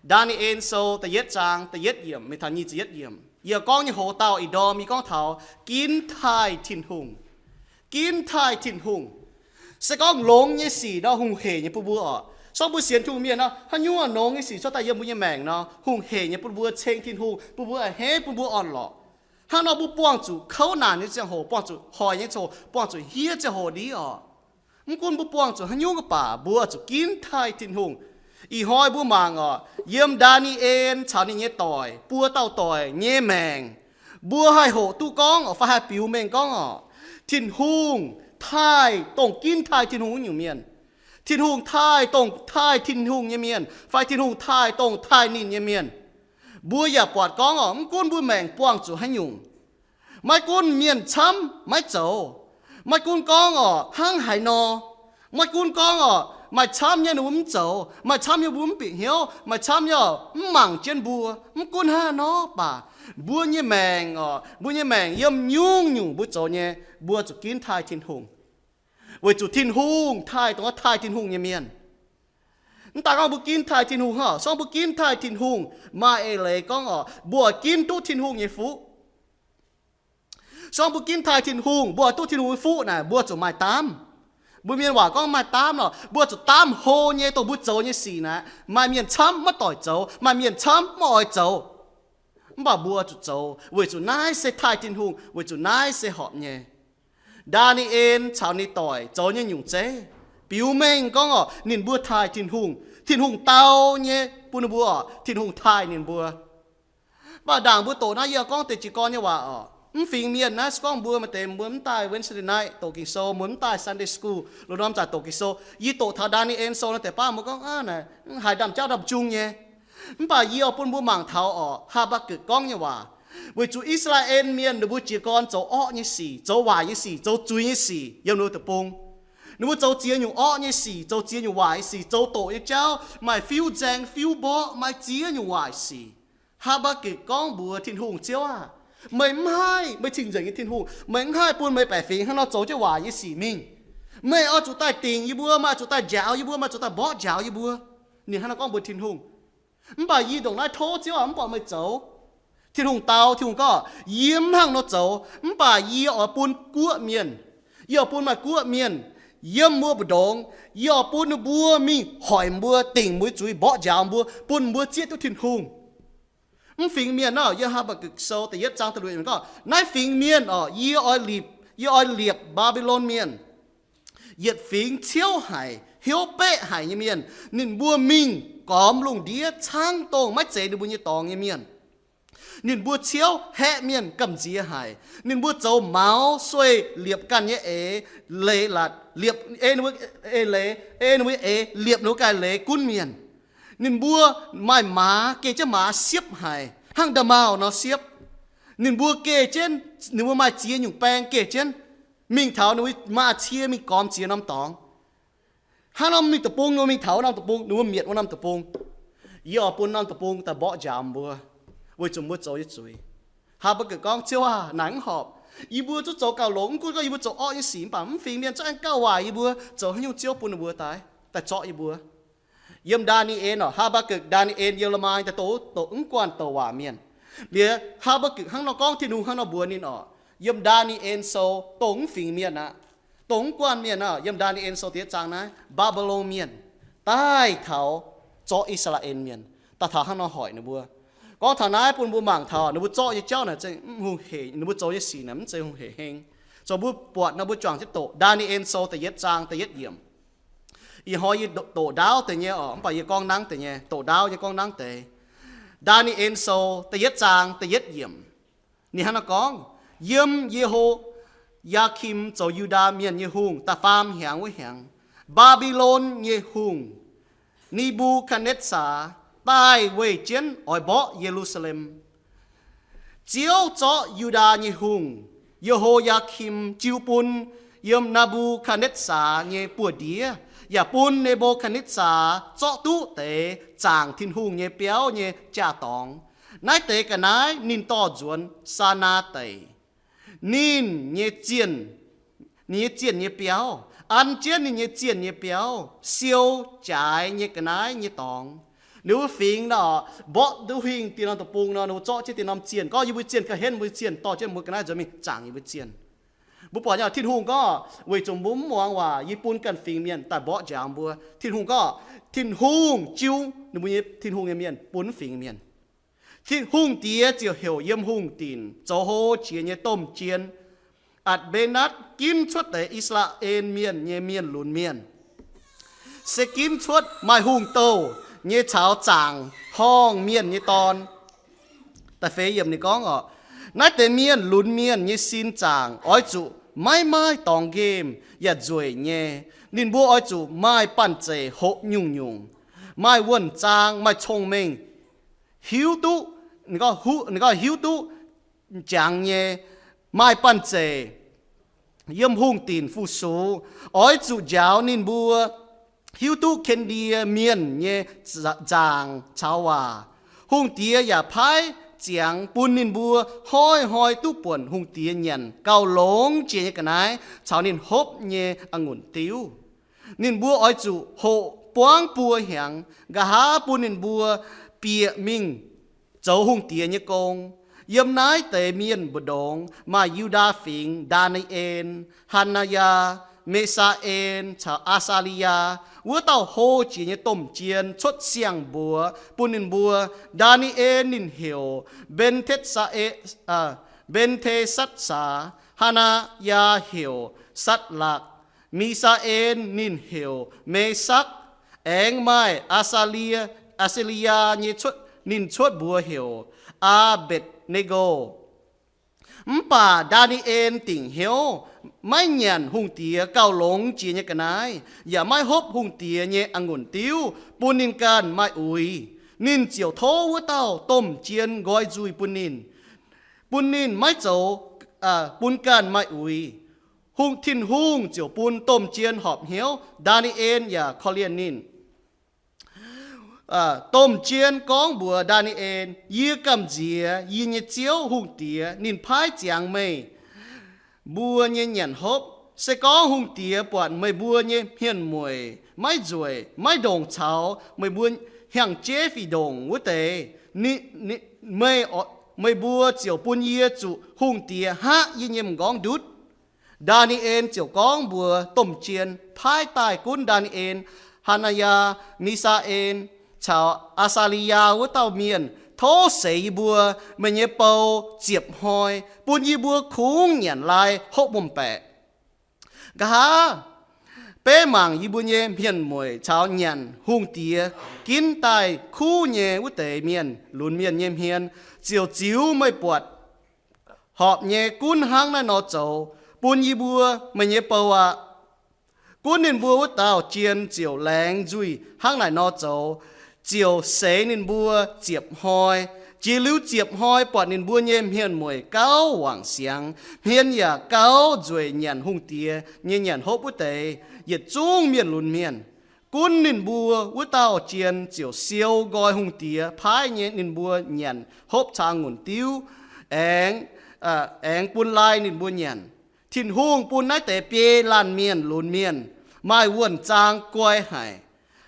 Ndaa^ni^en Sou da'yietv zaang da'yietv yiemc mingh taux nyic ziepc yietv yiemc, yie gorngv nyei hoc-dauh ih ndorm yie gorngv taux ginv taaih Tin-Hungh. Ginv taaih Tin-Hungh. Se gorngv longx nyei sic nor hungh heic nyei bun mbuo oc. Se gorngv mbuo sienx Tin-Hungh mienh nor, haaix nyungc longx nyei sic cuotv daaih yiem mbuo nyei maengc nor, hungh heic nyei bun mbuo ceng Tin-Hungh, bun mbuo a'hneiv, bun mbuo orn-lorqc. Hnangv nor mbuo buangh zuqc kouv naanc nyei ziangh hoc, buangh zuqc hoic nyei ziangh hoc, buangh zuqc hniev ziangh hoc ni oc. Mv gunv mbuo buangh zuqc haaix nyungc mv baac mbuo zuqc ginv taaih Tin-Hungh. Ih hnoi mbuo mangc oc, yiem Ndaa^ni^en caux ninh nyei doic, buo dauh doic nyei maengc, mbuo haih hoqc duqv gorngv oc, fai haih biux mengh gorngv oc, Tin-Hungh taaih, dongh ginv taaih Tin-Hungh nyungc mienh. Tin-Hungh taaih dongh taaih Tin-Hungh nyei mienh, fai Tin-Hungh taaih dongh taaih ninh nyei mienh. Mbuo yaac buatc gorngv oc, mv gunv mbuo maengc buangh zuqc haaix nyungc, maiv gunv mienh camv maiv zoux, maiv gunv gorngv oc, hnangv haaix nor, maiv gunv gorngv oc, maaih camv nyei ninh mbuo mv zoux, maaih camv nyei mbuo mv bieqc hnyouv, maaih camv nyei oc, mv mangc jienv mbuo, mv gunv hnangv nor baac, mbuo nyei maengc oc, mbuo nyei maengc yiem nyungc-nyungc mbuo zoux nyei, mbuo zuqc ginv taaih Tin-Hungh. Weic zuqc Tin-Hungh taaih dongh taaih Tin-Hungh nyei mienh. Mv daaih gorngv mbuo ginv taaih Tin-Hungh hnangv, se gorngv mbuo ginv taaih Tin-Hungh, maaih eix leiz gorngv oc, mbuo ginv duqv Tin-Hungh nyei fuqv. Se gorngv mbuo ginv taaih Tin-Hungh, mbuo duqv Tin-Hungh nyei fuqv naaic, mbuo zuqc maaih daamv. Mbuo mienh waac gorngv maaih daamv nor, mbuo zuqc daamv hlo nyei dongh mbuo zoux nyei sic naaic, maaih mienh camv maiv doic zoux, maaih mienh camv maiv oix zoux, mv baac mbuo zuqc zoux weic zuqc naaiv se taaih Tin-Hungh, weic zuqc naaiv se horpc nyei. Ndaa^ni^en caux ninh doic zoux nyei nyungc zeiv biux mengh gorngv oc, ninh mbuo taaih Tin-Hungh, Tin-Hungh dau nyei bun ninh mbuo oc, Tin-Hungh taaih ninh mbuo. Mv baac ndaangc mbuo doqc naaiv, yie gorngv deix jiez gorn nyei waac oc. Mv fingx mienh naaiv, se gorngv mbuo maaih deix mbuo mv daaih Wednesday night doqc Ging-Sou, mbuo mv daaih Sunday school, lungh ndorm zaqc doqc Ging-Sou, yie doqc taux Ndaa^ni^en Sou naaiv deix baav, mbuo gorngv aav, naaiv haiz ndaamv-jauv ndaamv-jung nyei. Mv baac yie oix bun mbuo mangc taux oc, Haa^mbaa^gukc gorngv nyei waac. Weic zuqc I^saa^laa^en Mienh ninh mbuo jiez gorn zoux orqv nyei sic, zoux waaic nyei sic, zoux zuiz nyei sic yiem ninh mbuo deic-bung. Ninh mbuo zoux ziex nyungc orqv nyei sic, zoux ziex nyungc waaic nyei sic, zoux doqc nyei jauv, maaih fiuv-nzaeng fiuv-mborqv, maaih ziex nyungc waaic sic. Haa^mbaa^gukc gorngv mbuox Tin-Hungh, Ziouv aah! Meih mv haih, meih cing-nzengc nyei Tin-Hungh, meih mv haih bun meih baeqc fingx hnangv nor zoux jienv waaic nyei sic mingh. Meih oix zuqc daaih dingc yie mbuo, meih oix zuqc daaih njaaux yie mbuo, meih oix zuqc daaih mborqv njaaux yie mbuo. Ninh hnangv nor gorngv mbuox Tin-Hungh. Mv baac yie ndongc naaiv tov, Ziouv aah, mv buatc meih zoux. Tin-Hungh dau, Tin-Hungh gorngv, Yie mv hnangv nor zoux, mv baac yie oix bun guoqv mienh, yie oix bun maaih guoqv mienh yiem mbuo mbu'ndongx, yie oix bun ninh mbuo mingh hoic mbuo, dingc mbuo zuiz, mborqv njaaux mbuo, bun mbuo zieqv duqv Tin-Hungh. Mv fingx mienh nor, yiem Haa^mbaa^gukc Sou da'yietv zaang da'luoqc yiemc gorngv, Naaiv fingx mienh oc, yie oix liepc, yie oix liepc Mbaa^mbi^lon Mienh, yietc fingx ciouv haic, hnyouv beqv haic nyei mienh. Ninh mbuo mingh gormx lungh ndiev caangv dongh maiv zeiz ninh mbuo nyei dorngx nyei mienh. Ninh mbuo ciouv haeqv mienh gamh nziex haic. Ninh mbuo zoux maux sueih liepc ganh nyei eix leiz, liepc ei ninh mbuo eix leiz, ei ninh mbuo eix, liepc ninh mbuo ganh leiz gunv mienh. Ninh mbuo maaih maaz, geh jienv maaz siepv haic, hnangv nda'maauh nor siepv. Ninh mbuo geh jienv, ninh mbuo maaih ziex nyungc baeng geh jienv, mingh taux ninh mbuo maaz-cie mingh gormx ziex norm dorngx. Hnangv norm mingh deic-bung, ninh mbuo mingh taux wuov norm deic-bung, ninh mbuo mietc wuov norm deic-bung. Yie oix bun norm deic-bung daaih mborqv njaaux mbuo, weic zuqc mbuo zoux nyei zuiz. Haa^mbaa^gukc gorngv, Ziouv aah, naaic mv horpc. Yie mbuo zungv zoux gauh longx, mv gunv gorngv yie mbuo zoux orqv nyei sic, mv baac mv fingx mienh zungv aengx gauh waaic yie mbuo. Zoux haaix nyungc Ziouv bun ninh mbuo daaih, daaih zorqv yie mbuo? Yiem Ndaa^ni^en oc, Haa^mbaa^gukc, Ndaa^ni^en, Ye^le^mi, daaih douc, douc mv guanh douc waac mienh. Liuz Haa^mbaa^gukc hnangv nor gorngv, Tin-Hungh hnangv nor mbuox ninh oc. Yiem Ndaa^ni^en Sou dongh mv fingx mienh aqv, dongh mv guanh mienh aqv. Yiem Ndaa^ni^en Sou da'yietv zaang naaiv, Mbaa^mbi^lon Mienh daaih taux zorqv I^saa^laa^en Mienh, daaih taux hnangv nor hoic ninh mbuo. Gorngv taux naaiv bun mbuo mangc taux ninh mbuo zorqv nyei jauv naaic, ninh mbuo zoux nyei sic naaic mv zeiz hungh heic heng. Zoux mbuo buatc nor mbuo juangc jienv doqc Ndaa^ni^en Sou da'yietv zaang da'yietv yiemc. Ih hnoi yie doqc ndaauv deix nyei oc, mv baac yie gorngv nangv deix nyei, doqc ndaauv nyei gorngv nangv deix. Ndaa^ni^en Sou da'yietv zaang da'yietv yiemc. Ninh hnangv nor gorngv, Yiem Ye^ho^yaa^kim zoux Yu^ndaa Mienh nyei hungh da'faam hnyangx wuov hnyangx, Mbaa^mbi^lon nyei hungh, Ne^mbu^katv^netv^saa, daaih weih jienv oix mborqv Ye^lu^saa^lem. Ziouv zorqv Yu^ndaa nyei hungh, Ye^ho^yaa^kim, jiu bun yiem Ne^mbu^katv^netv^saa nyei buoz-ndiev, yaac bun Ne^mbu^katv^netv^saa zorqv duqv deix zaangc Tin-Hungh nyei biauv nyei jaa-dorngx. Naaiv deix ga'naaiv ninh dorh nzuonx Saanaa Deic, ninh nyei zienh, ninh nyei zienh nyei biauv, an jienv ninh nyei zienh nyei biauv siou jaaix nyei ga'naaiv nyei dorngx. Ninh mbuo fingx nor, mborqv duqv huingh dieh norm deic-bung nor, ninh mbuo zorqv jienv dieh norm zienh, gorngv, Yie mbuo zienh ga'hlen, mbuo zienh dorh jienv mbuo ga'naaiv nzuonx mingh zaangc yie mbuo zienh. Mbuo buatc nyei, Tin-Hungh gorngv, weic zuqc mbuo mv muangx waac, yie bun ganh fingx mienh daaih mborqv njaaux mbuo. Tin-Hungh gorngv, Tin-Hungh jiu ninh mbuo nyei, Tin-Hungh nyei mienh bun fingx mienh. Tin-Hungh diex ziouc heuc yiem hungh dinc zoux hlo jiex nyei domh jien, Atc^mbe^natv, ginv cuotv deix I^saa^laa^en Mienh nyei mienh lunx mienh, se ginv cuotv maaih hungh douh nyei caux zaangc horngh mienh nyei dorn. Da'feix yiemc ninh gorngv oc, Naaiv deix mienh lunx mienh nyei sin zaangc oix zuqc maiv maaih dorngx nqemh yaac nzueic nyei. Ninh mbuo oix zuqc maaih banh zeic hoqc nyungc-nyungc, maaih wuonh zaang, maaih cong-mengh, hiuv duqv, ninh gorngv hiuv duqv jangx nyei, maaih banh zeic yiem hungh dinc fu-sux. Oix zuqc njaaux ninh mbuo hiuv duqv ken^ndie mienh nyei nzaangc caux waac. Hungh diex yaac paaiv ziangx bun ninh mbuo hnoi-hnoi duqv buonc hungh diex nyanc gauh longx jiex nyei ga'naaiv caux ninh hopv nyei a'ngunc diuv. Ninh mbuo oix zuqc hoqc buangv buo hnyangx, nqa'haav bun ninh mbuo bieqc mingh zoux hungh diex nyei gong. Yiem naaiv deix mienh mbu'ndongx maaih Yu^ndaa Fingx Ndaa^ni^en, Haa^naa^yaa, Me^saa^en caux Aa^saa^li^yaa. Wuov dauh hlo jiex nyei domh jien cuotv siang-mbuox bun ninh mbuo. Ndaa^ni^en ninh heuc Mben^te^saa, Mben^te^satv^saa. Haa^naa^yaa heuc Satc^laakc. Mi^saa^en ninh heuc Mesakc. Aengx maaih Aa^saa^li^yaa nyei, ninh cuotv mbuox heuc Aa^mbetc^ne^go. Mv baac Ndaa^ni^en dingc hnyouv, maiv nyanc hungh diex gauh longx jiex nyei ga'naaiv, yaac maiv hopv hungh diex nyei a'ngunc diuv, bun ninh ganh maaih uix. Ninh ziouc tov wuov dauh domh jien nqoi nzuih bun ninh, bun ninh maiv zoux, bun ganh maaih uix. Hungh, Tin-Hungh ziouc bun domh jien horpc hnyouv Ndaa^ni^en yaac korv-lienh ninh. Domh jien gorngv mbuox Ndaa^ni^en, Yie gamh nziex yie nyei Ziouv hungh diex, ninh paaiv ziangx meih mbuo nyei nyanc hopv. Se gorngv hungh diex buatc meih mbuo nyei hmien mueic maiv nzueic, maiv ndongc caux meih mbuo hnyangx-jeiv fih ndongc wuov deix, meih, meih mbuo ziouc bun yie zuqc hungh diex hngaqv yie nyei m'nqorngv ndutv. Ndaa^ni^en ziouc gorngv mbuox domh jien paaiv daaih gunv Ndaa^ni^en, Haa^naa^yaa, Mi^saa^en caux Aa^saa^li^yaa wuov dauh mienh, Tov seix yie mbuo meih nyei bou ziepc hnoi, bun yie mbuo kungx nyanc lai hopv wuom-baeqc. Nqa'haav beiv mangc yie mbuo nyei hmien mueic caux nyanc hungh diex ginv daaih kuv nyei wuov deix mienh lunx mienh nyei hmien, ziouc ziux meih buatc horpc nyei gunv hnangv naaiv nor zoux bun yie mbuo meih nyei bou aqv. Gunv ninh mbuo wuov dauh jien ziouc laengz nzuih hnangv naaic nor zoux, ziouc seix ninh mbuo ziepc hnoi. Jiex liuz ziepc hnoi buatc ninh mbuo nyei hmien mueic gauh wangc siangx, hmien yaac gauh nzueic nyanc hungh diex nyei nyanc hopv wuov deix yietc zungv mienh lunx mienh. Gunv ninh mbuo wuov dauh jien ziouc siou nqoi hungh diex paaiv nyei ninh mbuo nyanc hopv caux a'ngunc diuv, aengx, aengx bun lai ninh mbuo nyanc. Tin-Hungh bun naaiv deix biei laanh mienh lunx mienh maaih wuonh zaang guai haic,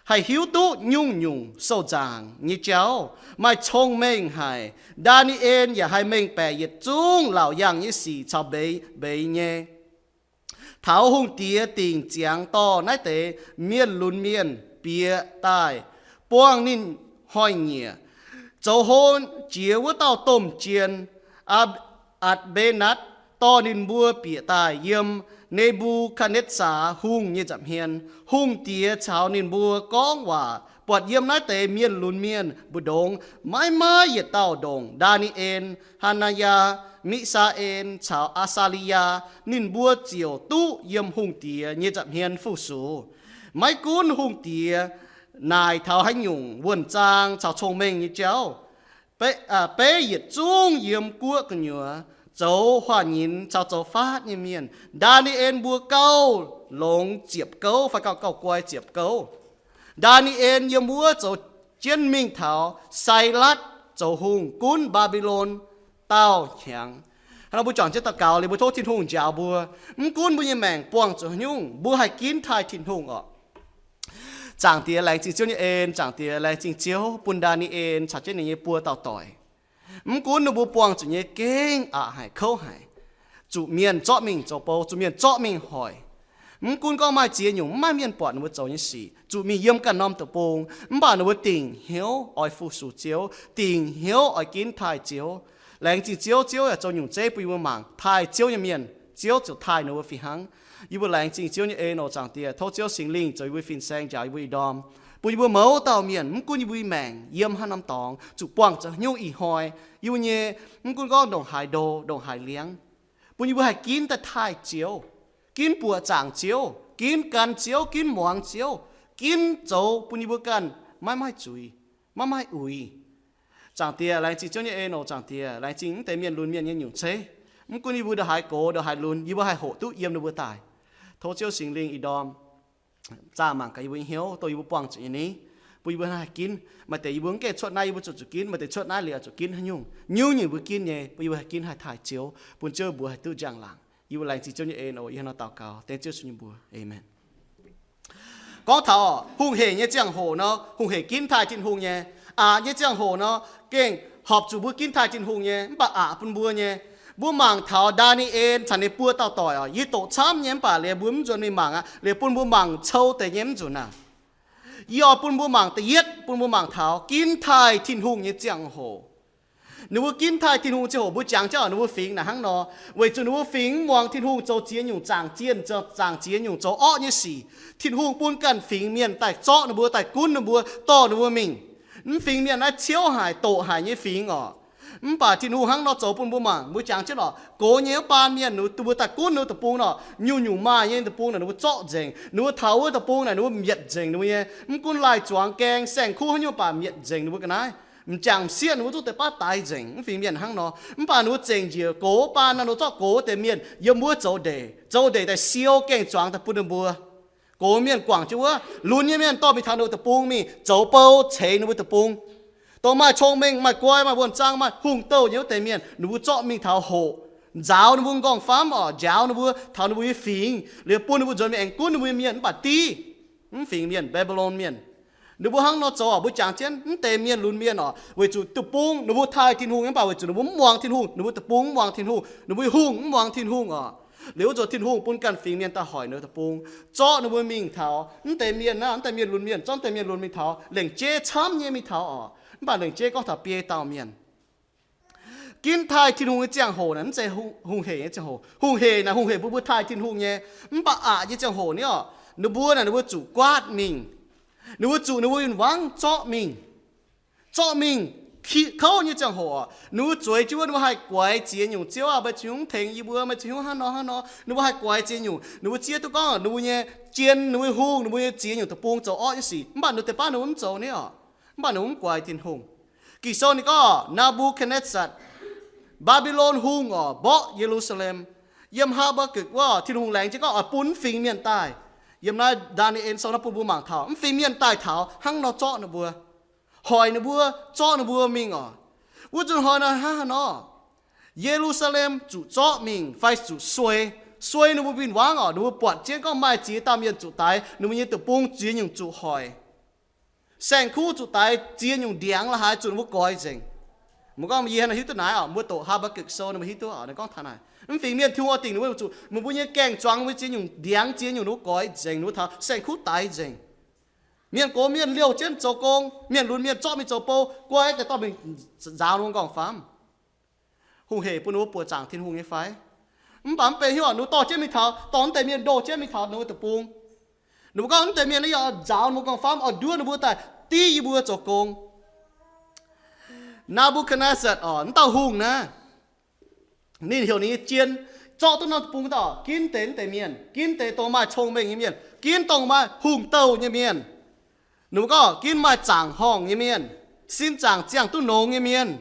haih hiuv duqv nyungc-nyungc sou-nzaangc nyei jauv, maaih cong-mengh haic. Ndaa^ni^en yaac haih mengh baeqc yietc zungv laauc yangh nyei sic caux mbeix mbeix nyei. Taux hungh diex dingc ziangx dorh naaiv deix mienh lunx mienh bieqc daaih, buangh ninh hnoi-nyieqc, zoux hlo jiex wuov dauh domh jien, Atc^mbe^natv, dorh ninh mbuo bieqc daaih yiem Ne^mbu^katv^netv^saa Hungh nyei nza'hmien. Hungh diex caux ninh mbuo gorngv waac, buatc yiem naaiv deix mienh lunx mienh mbu'ndongx maiv maaih yietc dauh ndongc Ndaa^ni^en, Haa^naa^yaa, Mi^saa^en caux Aa^saa^li^yaa. Ninh mbuo ziouc duqv yiem hungh diex nyei nza'hmien fu-sux. Maiv gunv hungh diex naaic taux haaix nyungc wuonh zaang caux cong-mengh nyei jauv, beiv yietc zungv yiem guoqv gu'nyuoz zoux huaax nyinz caux zoux faatv nyei mienh, Ndaa^ni^en mbuo gauh longx ziepc gouv fai gauh, gauh guai ziepc gouv. Ndaa^ni^en yiem wuov zoux jienv mingh taux Sailatv zoux hungh gunv Mbaa^mbi^lon daauh hnyangx. Hnangv nor mbuo juangc jienv daux gaux liuz, mbuo tov Tin-Hungh njaaux mbuo. Mv gunv mbuo nyei maengc buangh zuqc haaix nyungc, mbuo haih ginv taaih Tin-Hungh oc. Zaangc Diex, laengz zingh Ziouv nyei en. Zaangc Diex, laengz zingh Ziouv bun Ndaa^ni^en caux jienv ninh nyei buo dauh doic. Mv gunv ninh mbuo buangh zuqc nyei gengh aqc haic, kouv haic, zuqc mienh zorqv mingh zoux bou, zuqc mienh zorqv mingh hoic. Mv gunv gorngv maaih ziex nyungc mv maaih mienh buatc ninh mbuo zoux nyei sic, zuqc mingh yiem ganh norm deic-bung, mv baac ninh mbuo dingc hnyouv oix fu-sux Ziouv, dingc hnyouv oix ginv taaih Ziouv. Laengz zingh Ziouv, Ziouv yaac zoux nyungc zeiv bun yie mbuo mangc taaih Ziouv nyei mienh, Ziouv ziouc taaih ninh mbuo fih hnangv. Yie mbuo laengz zingh Ziouv nyei en oc, Zaangc Diex. Tov Ziouv Singx Lingh zoux yie mbuo fin-saeng, njaaux yie mbuo ih ndorm, bun yie mbuo mouz dauh mienh, mv gunv yie mbuo nyei maengc yiem haaix norm dorngx, zuqc buangh zuqc haaix nyungc ih hnoi, yie mbuo nyei, mv gunv gorngv ndongc haaix ndo, ndongc haaix liangv, bun yie mbuo haih ginv daaih taaih Ziouv, ginv buoqc zaangc Ziouv, ginv gan Ziouv, ginv muangx Ziouv, ginv zoux bun yie mbuo ganh maiv maaih zuiz, maiv maaih uix. Zaangc Diex, laengz zingh Ziouv nyei en oc, Zaangc Diex. Laengz zingh mv deix mienh lunx mienh nyei nyungc zeiv. Mv gunv yie mbuo ndongc haaix gox, ndongc haaix lunx, yie mbuo haih hoqc duqv yiem ninh mbuo daaih. Tov Ziouv Singx Lingh ih ndorm zaah mangc gaax yie mbuo nyei hnyouv, dongh yie mbuo buangh zuqc nyei ni, bun yie mbuo haih ginv. Maaih deix yie mbuo mv gaengh cuotv naaiv yie mbuo zuqc zuqc ginv, maaih deix cuotv naaiv liuz zuqc ginv haaix nyungc. Nyungc-nyungc mbuo ginv nyei, bun yie mbuo haih ginv haih taaih Ziouv, bun Ziouv mbuox haih duqv njang-laangc. Yie mbuo laengz zingh Ziouv nyei en oc. Yie hnangv naaiv daux gaux dengv Ziouv Yesu nyei mbuox. Aamen. Gorngv taux hungh hec nyei ziangh hoc nor, hungh hec ginv taaih Tin-Hungh nyei. Aqc nyei ziangh hoc nor, gengh horpc zuqc mbuo ginv taaih Tin-Hungh nyei, mv baac aqc bun mbuo nyei. Mbuo mangc taux Ndaa^ni^en caux ninh buo dauh doic oc. Yie doqc camv nyei mv baac liuz mbuo mv nzuonx mingh mangc aqv. Liuz bun mbuo mangc cou deix nyei mv nzunc naaic. Yie oix bun mbuo mangc da'yietv, bun mbuo mangc taux ginv taaih Tin-Hungh nyei ziangh hoc. Ninh mbuo ginv taaih Tin-Hungh ziangh hoc mbuo jangx jienv oc, ninh mbuo fingx naaic hnangv nor. Weic zuqc ninh mbuo fingx mv muangx Tin-Hungh, zoux ziex nyungc zaangc zienh, zoux zaangc ziex nyungc zoux orqv nyei sic. Tin-Hungh bun ganh fingx mienh daaih zorqv ninh mbuo, daaih gunv ninh mbuo, dorh ninh mbuo mingh. Mv fingx mienh naaiv ciouv haic, doqc haic nyei fingx oc. Mv baac Tin-Hungh hnangv nor zoux bun mbuo mangc, mbuo jangx jienv oc. Gox nyei wuov baan mienh, ninh mbuo daaih gunv ninh mbuo deic-bung nor, nyungc-nyungc maaih nyei deic-bung naaic ninh mbuo zorqv nzengc. Ninh mbuo taux wuov deic-bung naaic ninh mbuo mietc nzengc ninh mbuo nyei. Mv gunv laih zuangx gaeng saeng-kuv haaix nyungc baac mietc nzengc ninh mbuo ga'naaiv. M'jangc m'sieqv ninh mbuo zungv deix baav daix nzengc. Mv fingx mienh hnangv nor. Mv baac ninh mbuo zengc njiec gox wuov baan nor, ninh mbuo zorqv gox wuov deix mienh yiem wuov zoux ndeic, zoux ndeic daaih siou gaeng-zuangx daaih bun ninh mbuo. Gox mienh guangc jienv wuov, lunx nyei mienh dorh mingh taux ninh mbuo deic-bung mingh zoux bou ceix ninh mbuo deic-bung. Dongh maaih cong-mengh, maaih guai, maaih wuonh zaang, maaih hungh douh nyei wuov deix mienh, ninh mbuo zorqv mingh taux hoqc, nzaaux ninh mbuo m'nqorngv-famv oc, njaaux ninh mbuo taux ninh mbuo nyei fingx, liuz bun ninh mbuo nzuonx mingh aengx gunv ninh mbuo nyei mienh mv baac div. Mv fingx mienh, Mbaa^mbi^lon mienh, ninh mbuo hnangv nor zoux oc. Mbuo jangx jienv mv deix mienh lunx mienh oc, weic zuqc deic-bung ninh mbuo taaih Tin-Hungh nyei, mv baac weic zuqc ninh mbuo mv muangx Tin-Hungh, ninh mbuo deic-bung mv muangx Tin-Hungh, ninh mbuo nyei hungh mv muangx Tin-Hungh oc. Liuz wuov nzunc Tin-Hungh bun ganh fingx mienh daaih hoic ninh mbuo deic-bung, zorqv ninh mbuo mingh taux mv deix mienh naaiv, mv deix mienh lunx mienh, zorqv mv deix mienh lunx mingh taux lengc jeiv camv nyei mingh taux oc. Mv baac lengc jeiv gorngv taux biei dauh mienh. Ginv taaih Tin-Hungh nyei ziangh hoc naaic mv zeiz hungh, hungh hec nyei ziangh hoc. Hungh hec naaic hungh hec bun mbuo taaih Tin-Hungh nyei. Mv baac aqc nyei ziangh hoc ni oc, ninh mbuo naaic ninh mbuo zuqc guaatv mingh. Ninh mbuo zuqc ninh mbuo win-wangv zorqv mingh. Zorqv mingh kouv nyei ziangh hoc oc, ninh mbuo zueiz jienv wuov, ninh mbuo haih guaix ziex nyungc, Ziouv aah, meih cingx nyungc mv tengx yie mbuo, meih cingx nyungc hnangv nor hnangv nor. Ninh mbuo haih guaix ziex nyungc. Ninh mbuo zieqv duqv gorngv ninh mbuo nyei jien, ninh mbuo nyei hungh, ninh mbuo nyei ziex nyungc deic-bung zoux orqv nyei sic. Mv baac ninh mbuo deix baav ninh mbuo mv zoux ni oc. Mv baac ninh mbuo mv guaix Tin-Hungh. Ging-Sou ninh gorngv Naa^mbu^katv^netv^saa, Mbaa^mbi^lon hungh oc, mborqv Ye^lu^saa^lem. Yiem Haa^mbaa^gukc wuov, Tin-Hungh laengz jienv gorngv oix bun mv fingx mienh daaih. Yiem naaiv Ndaa^ni^en Sou naaiv bun mbuo mangc taux mv fingx mienh daaih taux hnangv nor zorqv ninh mbuo, hoic ninh mbuo, zorqv ninh mbuo mingh oc. Wuov nzunc hnoi naaiv hnangv haaix nor, Ye^lu^saa^lem zuqc zorqv mingh fai zuqc suei. Suei ninh mbuo win-wangv oc, ninh mbuo buatc jienv gorngv maaih ziex dauh mienh zuqc daix, ninh mbuo nyei deic-bung ziex nyungc zuqc hoic. Saeng-kuv zuqc daix ziex nyungc ndiangx la'haaix zuqc ninh mbuo goix nzengc. Mbuo gorngv yie hnangv naaiv hiuv duqv naaiv oc, mbuo doqc Haa^mbaa^gukc Sou ninh mbuo hiuv duqv oc, ninh gorngv taux naaic. Mv fingx mienh Tin-Hungh oix dingc ninh mbuo zuqc, ninh mbuo nyei gaeng-zuangx, ninh mbuo ziex nyungc ndiangx, ziex nyungc ninh mbuo goix nzengc, ninh mbuo taux saeng-kuv daix nzengc. Mienh gox mienh liouh jienv zoux gong, mienh lunx mienh zorqv mingh zoux bou, guai daaih dorh mingh nzaaux ninh mbuo m'nqorngv-famv. Hungh hec bun ninh mbuo buoqc zaangc Tin-Hungh nyei fai? Mv baac mv benx hiuv oc, ninh mbuo dorh jienv mingh taux, dorh mv deix mienh ndoh jienv mingh taux ninh mbuo deic-bung. Ninh mbuo gorngv mv deix mienh naaiv yaac nzaaux ninh mbuo m'nqorngv-famv oix nduov ninh mbuo daaih div yie mbuo zoux gong. Naa^mbu^katv^netv^saa oc, mv dauh hungh naaiv, ninh heuc ninh nyei jien zorqv duqv norm deic-bung daaih oc, ginv deix mv deix mienh, ginv deix dongh maaih cong-mengh nyei mienh, ginv dongh maaih hungh douh nyei mienh. Ninh mbuo gorngv ginv maaih zaangc horngh nyei mienh, sin zaangc ziangh duqv nongx nyei mienh,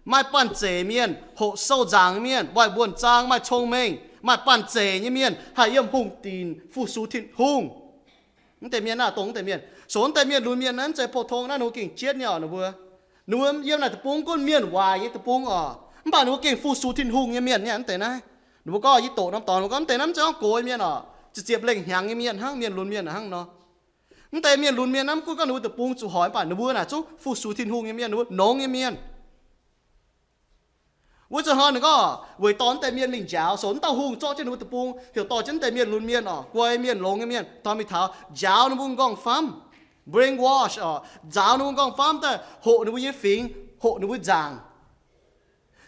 maaih banh zeic mienh, hoqc sou nzaangc nyei mienh, waaic wuonh zaang, maaih cong-mengh, maaih banh zeic nyei mienh, haih yiem hungh dinc fu-sux Tin-Hungh. Mv deix mienh naaiv, dongh mv deix mienh, sou mv deix mienh lunx mienh naaiv mv zeiz pou-tong naaiv, ninh mbuo gengh jienv nyei oc. Ninh mbuo, ninh mbuo yiem naaic deic-bung gunv mienh waaic nyei deic-bung oc, mv baac ninh mbuo gengh fu-sux Tin-Hungh nyei mienh nyei mv deix naaiv. Ninh mbuo gorngv, yie doqc norm dorngx, ninh mbuo gorngv mv deix naaiv mv zeiz gorngv gox nyei mienh oc, ziepc ziepc lengh hnyangx nyei mienh hnangv, mienh lunx mienh hnangv nor. Mv deix mienh lunx mienh naaiv, mv gunv gorngv ninh mbuo deic-bung zuqc hoic, mv baac ninh mbuo naaic zungv fu-sux Tin-Hungh nyei mienh, ninh mbuo longx nyei mienh. Wuov zanc hnoi ninh gorngv weic dorh mv deix mienh mingh njaaux, so mv dauh hungh zorqv jienv ninh mbuo deic-bung, heuc dorh jienv mv deix mienh lunx mienh oc, guai mienh, longx nyei mienh, dorh mingh taux njaaux ninh mbuo m'nqorngv-famv, brainwash oc, njaaux ninh mbuo m'nqorngv-famv daaih hoqc ninh mbuo nyei fingx, hoqc ninh mbuo nzaangc.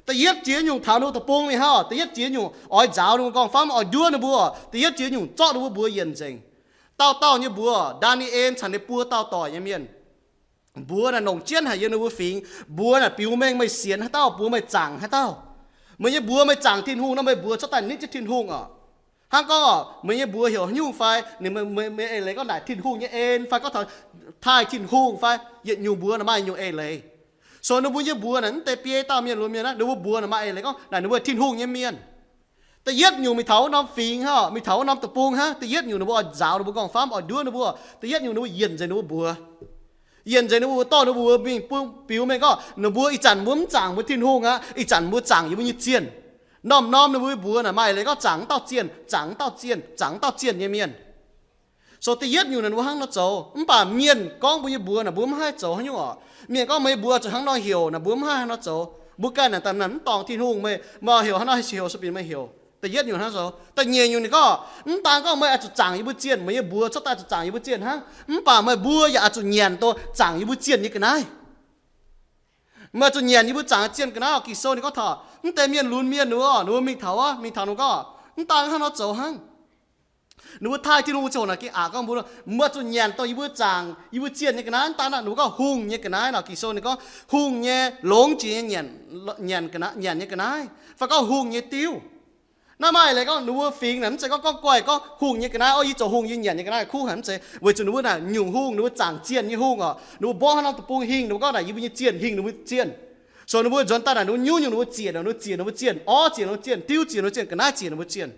Da'yietv jiex nyungc taux ninh mbuo deic-bung mingh hnangv, da'yietv jiex nyungc oix njaaux ninh mbuo m'nqorngv-famv, oix nduov ninh mbuo. Da'yietv jiex nyungc zorqv ninh mbuo mbuox yienc nzengc. Dauh dauh nyei mbuox, Ndaa^ni^en caux ninh buo dauh doic nyei mienh, mbuox naaic longc jienv haic yiem ninh mbuo fingx. Mbuox naaic biux mengh meih sienx haaix dauh, mbuox meih zaangc haaix dauh. Meih nyei mbuox meih zaangc Tin-Hungh nor, meih mbuox cuotv daaih nitv jienv Tin-Hungh oc. Hnangv gorngv meih nyei mbuox heuc haaix nyungc fai, ninh, meih, meih eix leiz gorngv naaic Tin-Hungh nyei en fai gorngv taaih Tin-Hungh fai yietc nyungc mbuox naaic maaih yietc nyungc eix leiz. So ninh mbuo nyei mbuox naaic mv deix biei dauh mienh lunx mienh naaiv, ninh mbuo mbuox naaic maaih eix leiz gorngv naaic ninh mbuo Tin-Hungh nyei mienh. Da'yietv nyungc mingh taux wuov norm fingx hnangv, mingh taux wuov norm deic-bung hnangv, da'yietv nyungc ninh mbuo oix njaaux ninh mbuo m'nqorngv-famv, oix nduov ninh mbuo. Da'yietv nyungc ninh mbuo yienc nzengc ninh mbuo mbuox. Yienc nzengc ninh mbuo dorh ninh mbuo mbuox mingh bun biux mengh gorngv ninh mbuo ih zanc mbuo mv zaangc mbuo Tin-Hungh aqv, ih zanc mbuo zaangc yie mbuo nyei zienh. Norm-norm ninh mbuo mbuox naaic maaih eix leiz gorngv zaangc wuov dauh zienh, zaangc wuov dauh zienh, zaangc wuov dauh zienh nyei mienh. So da'yietv nyungc naaic ninh mbuo hnangv nor zoux, mv baac mienh gorngv mbuo nyei mbuox naaic mbuo mv haih zoux haaix nyungc oc. Mienh gorngv meih nyei mbuox zuqc hnangv nor heuc naaic mbuo mv haih hnangv nor zoux. Mbuo ganh naaic daaih naaic mv dorngc Tin-Hungh, meih, meih heuc haaix nor heuc se bun meih heuc. Da'yietv nyungc hnangv zoux. Da'nyeic nyungc ninh gorngv, mv daan gorngv meih oix zuqc zaangc yie mbuo zienh, meih nyei mbuox cuotv daaih zuqc zaangc yie mbuo zienh hnangv, mv baac meih mbuo yaac oix zuqc nyanc dongh zaangc yie mbuo zienh nyei ga'naaiv. Meih zuqc nyanc yie mbuo zaangc zienh ga'naaiv oc. Ging-Sou ninh gorngv taux mv deix mienh lunx mienh ninh mbuo, ninh mbuo mingh taux wuov, mingh taux ninh gorngv, mv daan hnangv nor zoux hnangv. Ninh mbuo taaih Tin-Hungh ziangh hoc naaic gengh aqc gorngv mbuo, meih zuqc nyanc dongh yie mbuo zaangc yie mbuo zienh nyei ga'naaiv. Mv daan naaic ninh mbuo gorngv hungh nyei ga'naaiv nor. Ging-Sou ninh gorngv hungh nyei, longx jiex nyei nyanc, nyanc ga'naaiv, nyanc nyei ga'naaiv, fai gorngv hungh nyei diuv. Naaiv maaih eix leiz gorngv ninh mbuo fingx naaic mv zeiz gorngv, gorngv guaih gorngv hungh nyei ga'naaiv, o, yie zoux hungh, yie nyanc nyei ga'naaiv kuv haic, mv zeiz. Weic zuqc ninh mbuo naaic nyungc hungh, ninh mbuo zaangc zienh nyei hungh oc, ninh mbuo mborqv haaix norm deic-bung hingh ninh mbuo gorngv naaic yie mbuo nyei zienh, hingh ninh mbuo zienh. So ninh mbuo nzuonx daaih naaic ninh mbuo nyungc-nyungc ninh mbuo ziec, ninh mbuo ziec ninh mbuo zienh, orv ziec ninh mbuo zienh, diuv ziec ninh mbuo zienh, ga'naaiv ziec ninh mbuo zienh.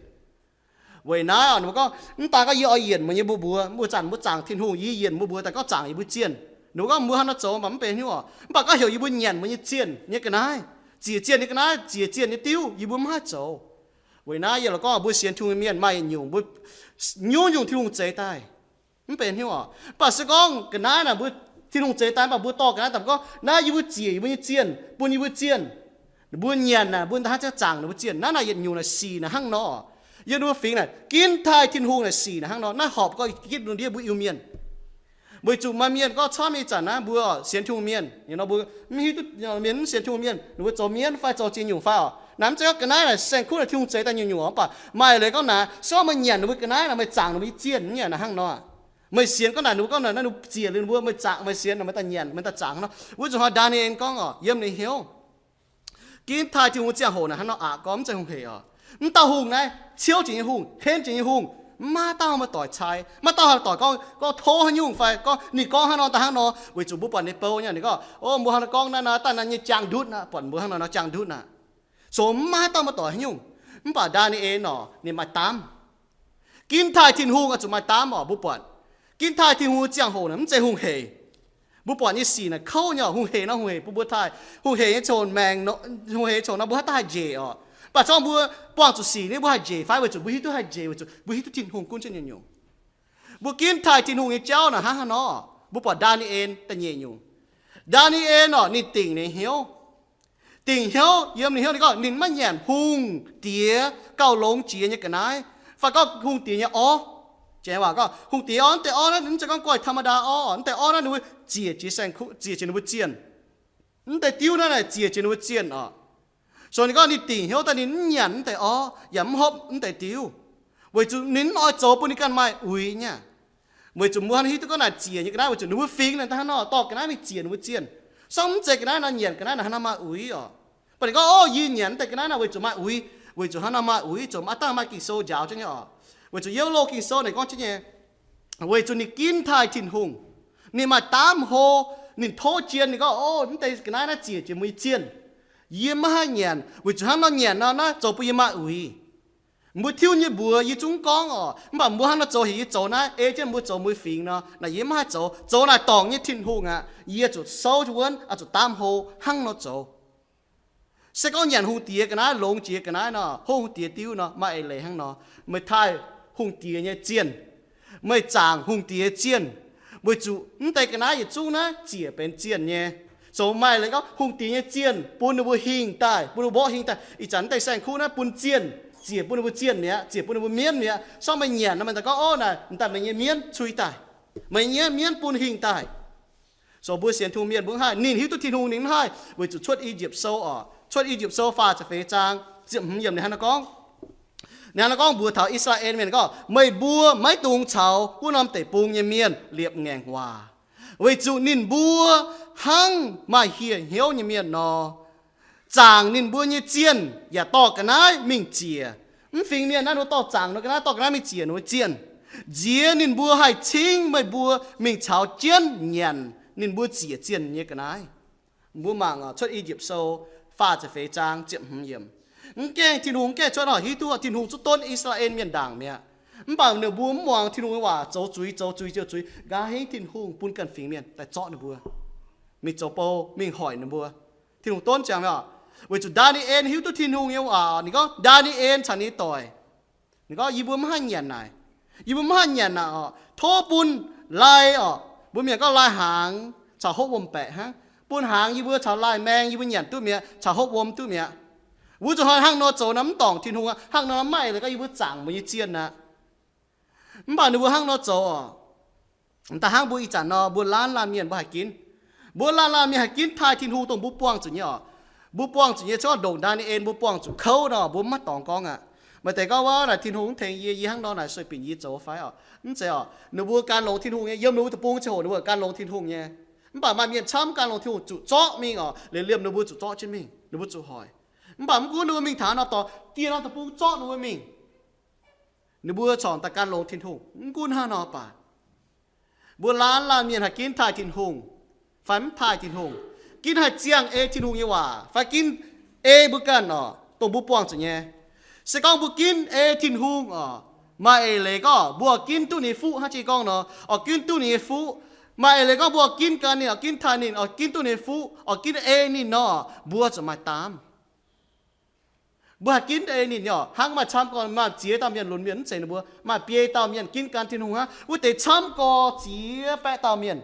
Weic naaiv oc, ninh mbuo gorngv, mv daan gorngv yie oix yienc meih nyei mbuo mbuox, mbuo zanc mbuo zaangc Tin-Hungh, yie yienc mbuo mbuox daaih gorngv zaangc yie mbuo zienh. Ninh mbuo gorngv mbuo hnangv nor zoux mv baac mv benx hnyouv oc. Mv baac gorngv heuc yie mbuo nyanc meih nyei zienh nyei ga'naaiv, ziec zienh nyei ga'naaiv, ziec zienh nyei diuv, yie mbuo mv haih zoux. Weic naaiv yie lorqc gorngv mbuo sienx Tin-Hungh mienh maaih yietc nyungc mbuo nyungc-nyungc Tin-Hungh zeix daaih. Mv benx hnyouv oc. Mv baac se gorngv ga'naaiv naaic mbuo Tin-Hungh zeix daaih, mv baac mbuo dorh ga'naaiv daaih gorngv, naaiv yie mbuo ziec yie mbuo nyei zienh, bun yie mbuo zienh. Mbuo nyanc naaic, mbuo hnangv zaangc ninh mbuo zienh. Naaiv naaic yietc nyungc naaic sic naaic hnangv nor. Yiem ninh mbuo fingx naaic ginv taaih Tin-Hungh naaic sic naaic hnangv nor. Naaiv horpc gorngv gitv ndiev mbuo Iu-Mienh. Weic zuqc maaih mienh gorngv camv nyei zanc naaiv mbuo sienx Tin-Hungh mienh, mbuo mv hiuv duqv, mienh mv sienx Tin-Hungh mienh, ninh mbuo zoux mienv fai zoux ziex nyungc fai oc. Naaiv mv zeiz gorngv ga'naaiv naaic saeng-kuv naaic Tin-Hungh zeix daaih nyungc-nyungc oc. Mv baac maaih eix leiz gorngv naaic, se gorngv meih nyanc ninh mbuo ga'naaiv naaic, meih zaangc ninh mbuo nyei zienh, mv nyungc naaic hnangv nor. Meih sienx gorngv naaic, ninh mbuo gorngv naaic, naaiv ninh ziec liuz ninh mbuo, meih zaangc, meih sienx naaic, meih daaih nyanc, meih daaih zaangc hnangv nor. Wuov nzunc hnoi Ndaa^ni^en gorngv oc, yiem ninh hnyouv, ginv taaih Tin-Hungh ziangh hoc naaic hnangv nor aqc gorngv, mv zeiz hungh hec oc. Mv dauh hungh naaiv ciouv jiex nyei hungh, henv jiex nyei hungh, mv maaih dauh meih doic cai, mv maaih dauh haih doic gorngv, gorngv tov haaix nyungc fai gorngv ninh gorngv hnangv nor daaih hnangv nor. Weic zuqc mbuo buatc ninh bou nyei, ninh gorngv, o, mbuo hnangv nor gorngv naaiv, naaiv daaih naaiv nyei jaang ndutv aqv, buatc mbuo hnangv nor nor jaang ndutv aqv. So mv maaih haaix dauh meih doic haaix nyungc. Mv baac Ndaa^ni^en oc, ninh maaih daamv. Ginv taaih Tin-Hungh oix zuqc maaih daamv oc. Mbuo buatc ginv taaih Tin-Hungh ziangh hoc naaic mv zeiz hungh hec. Mbuo buatc nyei sic naaic kouv nyei oc. Hungh hec nor, hungh hec bun mbuo taaih. Hungh hec nyei coc maengc, hungh hec nyei coc nor mbuo haih daaih haih njiec oc. Mv baac se gorngv mbuo buangh zuqc sic ni, mbuo haih njiec fai? Weic zuqc mbuo hiuv duqv haih njiec, weic zuqc mbuo hiuv duqv Tin-Hungh gunv jienv nyungc-nyungc. Mbuo ginv taaih Tin-Hungh nyei jauv naaic hnangv haaix nor? Mbuo buatc Ndaa^ni^en da'nyeic nyungc. Ndaa^ni^en oc, ninh dingc ninh hnyouv. Dingc hnyouv, yiem ninh hnyouv ninh gorngv ninh maiv nyanc hungh diex gauh longx jiex nyei ga'naaiv, fai gorngv hungh diex nyei orv. Janx waac gorngv hungh diex orv, mv deix orv naaiv mv zeiz gorngv guaih ธรรมดา orv, mv deix orv naaiv ninh mbuo ziec jiex saeng-kuv, ziec jiex ninh mbuo zienh. Mv deix diuv naaiv naaic ziec jiex ninh mbuo zienh oc. So ninh gorngv ninh dingc hnyouv daaih ninh mv nyanc mv deix orv yaac mv hopv mv deix diuv, weic zuqc ninh mv oix zoux bun ninh ganh maaih uix nyei aqv. Weic zuqc mbuo hnangv hiuv duqv gorngv naaic ziec nyei ga'naaiv, weic zuqc ninh mbuo fingx naaic daaih hnangv nor dorh ga'naaiv mingh ziec ninh mbuo zienh. Se gorngv mv zeiz ga'naaiv nor, nyanc ga'naaiv naaic hnangv nor maaih uix oc. Mv baac ninh gorngv, o, yie nyanc mv deix ga'naaiv naaic weic zuqc maaih uix, weic zuqc hnangv nor maaih uix, zoux maaih dangh maaih Ging-Sou njaaux jienv nyei oc. Weic zuqc yiem loz Ging-Sou naaic gorngv jienv nyei, weic zuqc ninh ginv taaih Tin-Hungh, ninh maaih daamv hlo, ninh tov jien, ninh gorngv, o, mv deix ga'naaiv naaiv ziec jiex mbuo nyei zienh. Yie maiv haih nyanc, weic zuqc hnangv nor nyanc nor naaiv zoux bun yie maaih uix. Mbuo tiuv nyei mbuox yie zungv gorngv oc, mv baac mbuo hnangv nor zoux heuc yie zoux naaiv, ei jienv mbuo zoux mbuo fingx nor, naaic yie maiv haih zoux. Zoux naaic dorngc nyei Tin-Hungh aqv. Yie zuqc souv wuonv, oix zuqc daamv hlo hnangv nor zoux. Se gorngv nyanc hungh diex ga'naaiv, longx jiex ga'naaiv nor, hopv hungh diex diuv nor, maaih eix leiz hnangv nor. Meih taaih hungh diex nyei zienh, meih zaangc hungh diex zienh, Weic zuqc mv deix ga'naaiv yietc zungv naaiv ziec benx zienh nyei. Zoux maaih leiz gorngv hungh diex nyei zienh bun ninh mbuo hingh daaih, bun ninh mbuo mborqv hingh daaih. Ih zanc mv deix saeng-kuv naaiv bun zienh, ziec bun ninh mbuo zienh mi'aqv, ziec bun ninh mbuo mienv mi'aqv. Sorng meih nyanc nor, meih daaih gorngv, Ov, naaic m'daaih meih nyei mienv cui daaih, meih nyei mienv bun hingh daaih. Zoux mbuo sienx Tin-Hungh mienh mbuo mv haih, ninh hiuv duqv Tin-Hungh ninh mv haih, weic zuqc Cuotv I^yipv Sou oc, Cuotv I^yipv Sou faah ziepc feix zaang ziepc hmz yiemc ninh hnangv naaiv gorngv, ninh hnangv naaiv gorngv mbuox taux I^saa^laa^en mienh gorngv, Meih mbuo maiv dungx caux wuov norm deic-bung nyei mienh liepc ngaengc waac, weic zuqc ninh mbuo hnangv maaih hieh hnyouv nyei mienh nor, zaangc ninh mbuo nyei zienh yaac dorh ga'naaiv mingh ziec. Mv fingx mienh naaiv ninh mbuo dorh zaangc ninh mbuo ga'naaiv, dorh ga'naaiv mingh ziec ninh mbuo zienh. Nziex ninh mbuo haih cingv meih mbuo mingh caux jienv nyanc ninh mbuo ziec zienh nyei ga'naaiv. Mbuo mangc Cuotv I^yipv Sou faah ziepc feix zaang ziepc hmz yiemc. Mv gaengh Tin-Hungh mv gaengh cuotv oc, hiuv duqv Tin-Hungh zungv donv I^saa^laa^en mienh ndaangc mi'aqv. Mv baac ninh mbuo mv muangx Tin-Hungh nyei waac, zoux zuiz, zoux zuiz, zoux zuiz, nqa'haav hingv Tin-Hungh bun ganh fingx mienh daaih zorqv ninh mbuo, mingh zoux bou, mingh hoic ninh mbuo. Tin-Hungh donv ziangx mi'aqv. Weic zuqc Ndaa^ni^en hiuv duqv Tin-Hungh nyei waac, ninh gorngv Ndaa^ni^en caux ninh doic, ninh gorngv, Yie mbuo mv haih nyanc naaic. Yie mbuo mv haih nyanc naaic oc. Tov bun lai oc, mbuo mienh gorngv lai hnaangx caux hopv wuom-baeqc hnangv. Bun hnaangx yie mbuo caux lai maeng yie mbuo nyanc duqv mi'aqv, caux hopv wuom duqv mi'aqv. Wuov zuqc hnoi hnangv nor zoux nor mv dorngc Tin-Hungh aqv. Hnangv nor mv maaih leiz gorngv yie mbuo zaangc mbuo nyei zienh aqv. Mv baac ninh mbuo hnangv nor zoux oc. Da'hnangv mbuo ih zanc nor, mbuo laanh laanh mienh mbuo haih ginv, mbuo laanh laanh mienh haih ginv taaih Tin-Hungh dongh mbuo buangh zuqc nyei oc. Mbuo buangh zuqc nyei, se gorngv ndongc Ndaa^ni^en mbuo buangh zuqc kouv nor, mbuo mv maaih dorngx gorngv aqv. Maaih deix gorngv, Wuov naaic Tin-Hungh mv tengx yie, yie hnangv nor naaic sueih binc yie zoux fai oc? Mv zeiz oc. Ninh mbuo gan longx Tin-Hungh nyei, yiem ninh mbuo deic-bung ziangh hoc ninh mbuo gan longx Tin-Hungh nyei. Mv baac maaih mienh camv gan longx Tin-Hungh zuqc zorqv mingh oc, liemh liemh ninh mbuo zuqc zorqv jienv mingh, ninh mbuo zuqc hoic. Mv baac mv gunv ninh mbuo mingh taux haaix norm dorngx, dieh norm deic-bung zorqv ninh mbuo mingh, ninh mbuo corc daaih gan longx Tin-Hungh. Mv gunv hnangv nor baac, mbuo laanh laanh mienh haih ginv taaih Tin-Hungh fai mv taaih Tin-Hungh, ginv haih ziangh ei Tin-Hungh nyei waac fai ginv ei mbuo ganh oc, dongh mbuo buangh zuqc nyei. Se gorngv mbuo ginv ei Tin-Hungh oc, maaih eix leiz gorngv mbuo oix ginv duqv ninh nyei fuqv hnangv jiex gorngv nor, oix ginv duqv ninh nyei fuqv. Maaih eix leiz gorngv mbuo oix ginv gan ninh, oix ginv taaih ninh, oix ginv duqv ninh nyei fuqv, oix ginv ei ninh nor, mbuo zuqc maaih daamv. Mbuo haih ginv ei ninh nyei oc. Hnangv maaih camv gorx maaih ziex dauh mienh lunx mienh mv zeiz ninh mbuo, maaih biei dauh mienh ginv gan Tin-Hungh hnangv. Wuov deix camv gorx ziex baeqv dauh mienh,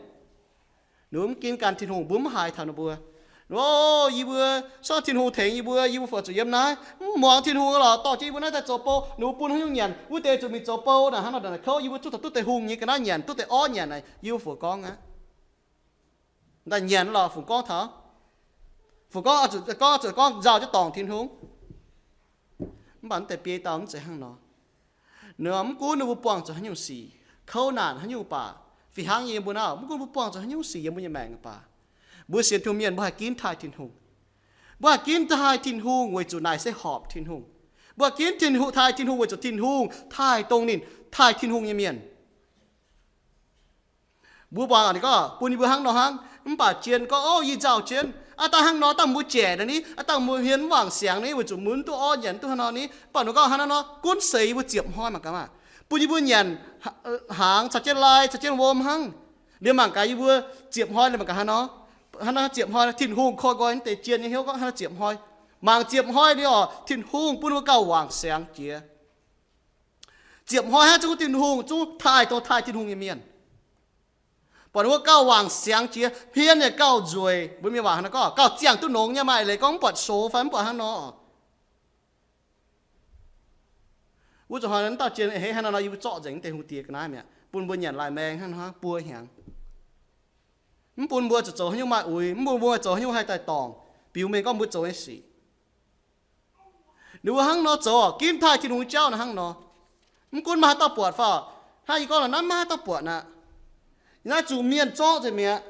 ninh mbuo mv ginv gan Tin-Hungh, mbuo mv haiz taux ninh mbuo. O, yie mbuo, sorng Tin-Hungh tengx yie mbuo, yie mbuo fu'jueiv zuqc yiem naaiv mv muangx Tin-Hungh lorqc, dorh jienv yie mbuo naaiv daaih zoux bou. Ninh mbuo bun haaix nyungc nyanc, wuov deix zuqc mingh zoux bou naaic, hnangv nor naaic kouv, yie mbuo zuqc taux duqv deix hungh nyei ga'naaiv nyanc, duqv deix orv nyanc naaic, yie mbuo fu'jueiv gorngv aqv. Daaih nyanc lorqc, fu'jueiv gorngv taux, fu'jueiv gorngv, zuqc gorngv, zuqc gorngv nzauh jienv dorngc Tin-Hungh. Mv baac mv deix biei dauh mv zeiz hnangv nor. Ninh mv gunv ninh mbuo buangh zuqc haaix nyungc sic, kouv naanc haaix nyungc baac, fih hnangv yiem mbuo naaiv, mv gunv mbuo buangh zuqc haaix nyungc sic yiem mbuo nyei maengc baac, mbuo sienx Tin-Hungh mienh mbuo haih ginv taaih Tin-Hungh. Mbuo haih ginv taaih Tin-Hungh weic zuqc naaic se horpc Tin-Hungh. Mbuo haih ginv Tin-Hungh, taaih Tin-Hungh weic zuqc Tin-Hungh taaih dongh ninh taaih Tin-Hungh nyei mienh. Mbuo muangx ninh gorngv bun yie mbuo hnangv nor hnangv, mv baac jien gorngv, Ov, yie nzauh jienv. Aav dangh hnangv nor, dangh mbuo jaic nor ni, aav dangh mbuo hmien mv wangc siangx ni, weic zuqc mbuo mv duqv orv nyanc, mv duqv haaix nor ni. Mv baac ninh gorngv hnangv nor nor, gunv seix yie mbuo ziepc hnoi mangc gaax maah. Bun yie mbuo nyanc hnaangx caux jienv lai caux jienv wuom hnangv. Liemh mangc gaax yie mbuo ziepc hnoi liemh mangc gaax haaix nor. Hnangv nor ziepc hnoi Tin-Hungh koi nqoi mv deix jien nyei hnyouv gorngv hnangv nor ziepc hnoi. Mangc ziepc hnoi liuz oc, Tin-Hungh bun mbuo gauh wangc siangx jiex. Ziepc hnoi hnangv zungv Tin-Hungh zungv taaih dongh taaih Tin-Hungh nyei mienh. Buatc ninh mbuo gauh wangc siangx jiex, hmien yaac gauh nzueic, mbuo mienh waac hnangv nor gorngv gauh ziangh duqv nongx nyei, maaih leiz gorngv mv buatc sox fai mv buatc hnangv nor. Wuov zuqc hnoi naaiv dauh jien a'hneiv hnangv nor nor, yie mbuo zorqv nzengc deix hungh diex ga'naaiv mi'aqv, bun mbuo nyanc lai maeng hnangv nor buo hnyangx. Mv bun mbuo zuqc zoux haaix nyungc maaih uix, mv bun mbuo zoux haaix nyungc haih daaih dorngc, biux mengh gorngv mbuo zoux nyei sic. Ninh mbuo hnangv nor zoux, ginv taaih Tin-Hungh jauv naaiv hnangv nor. Mv gunv maaih haaix dauh buatc fai, hnangv yie gorngv naaiv, maiv maaih haaix dauh buatc aqv. Naaiv zuqc mienh zorqv nzengc mi'aqv.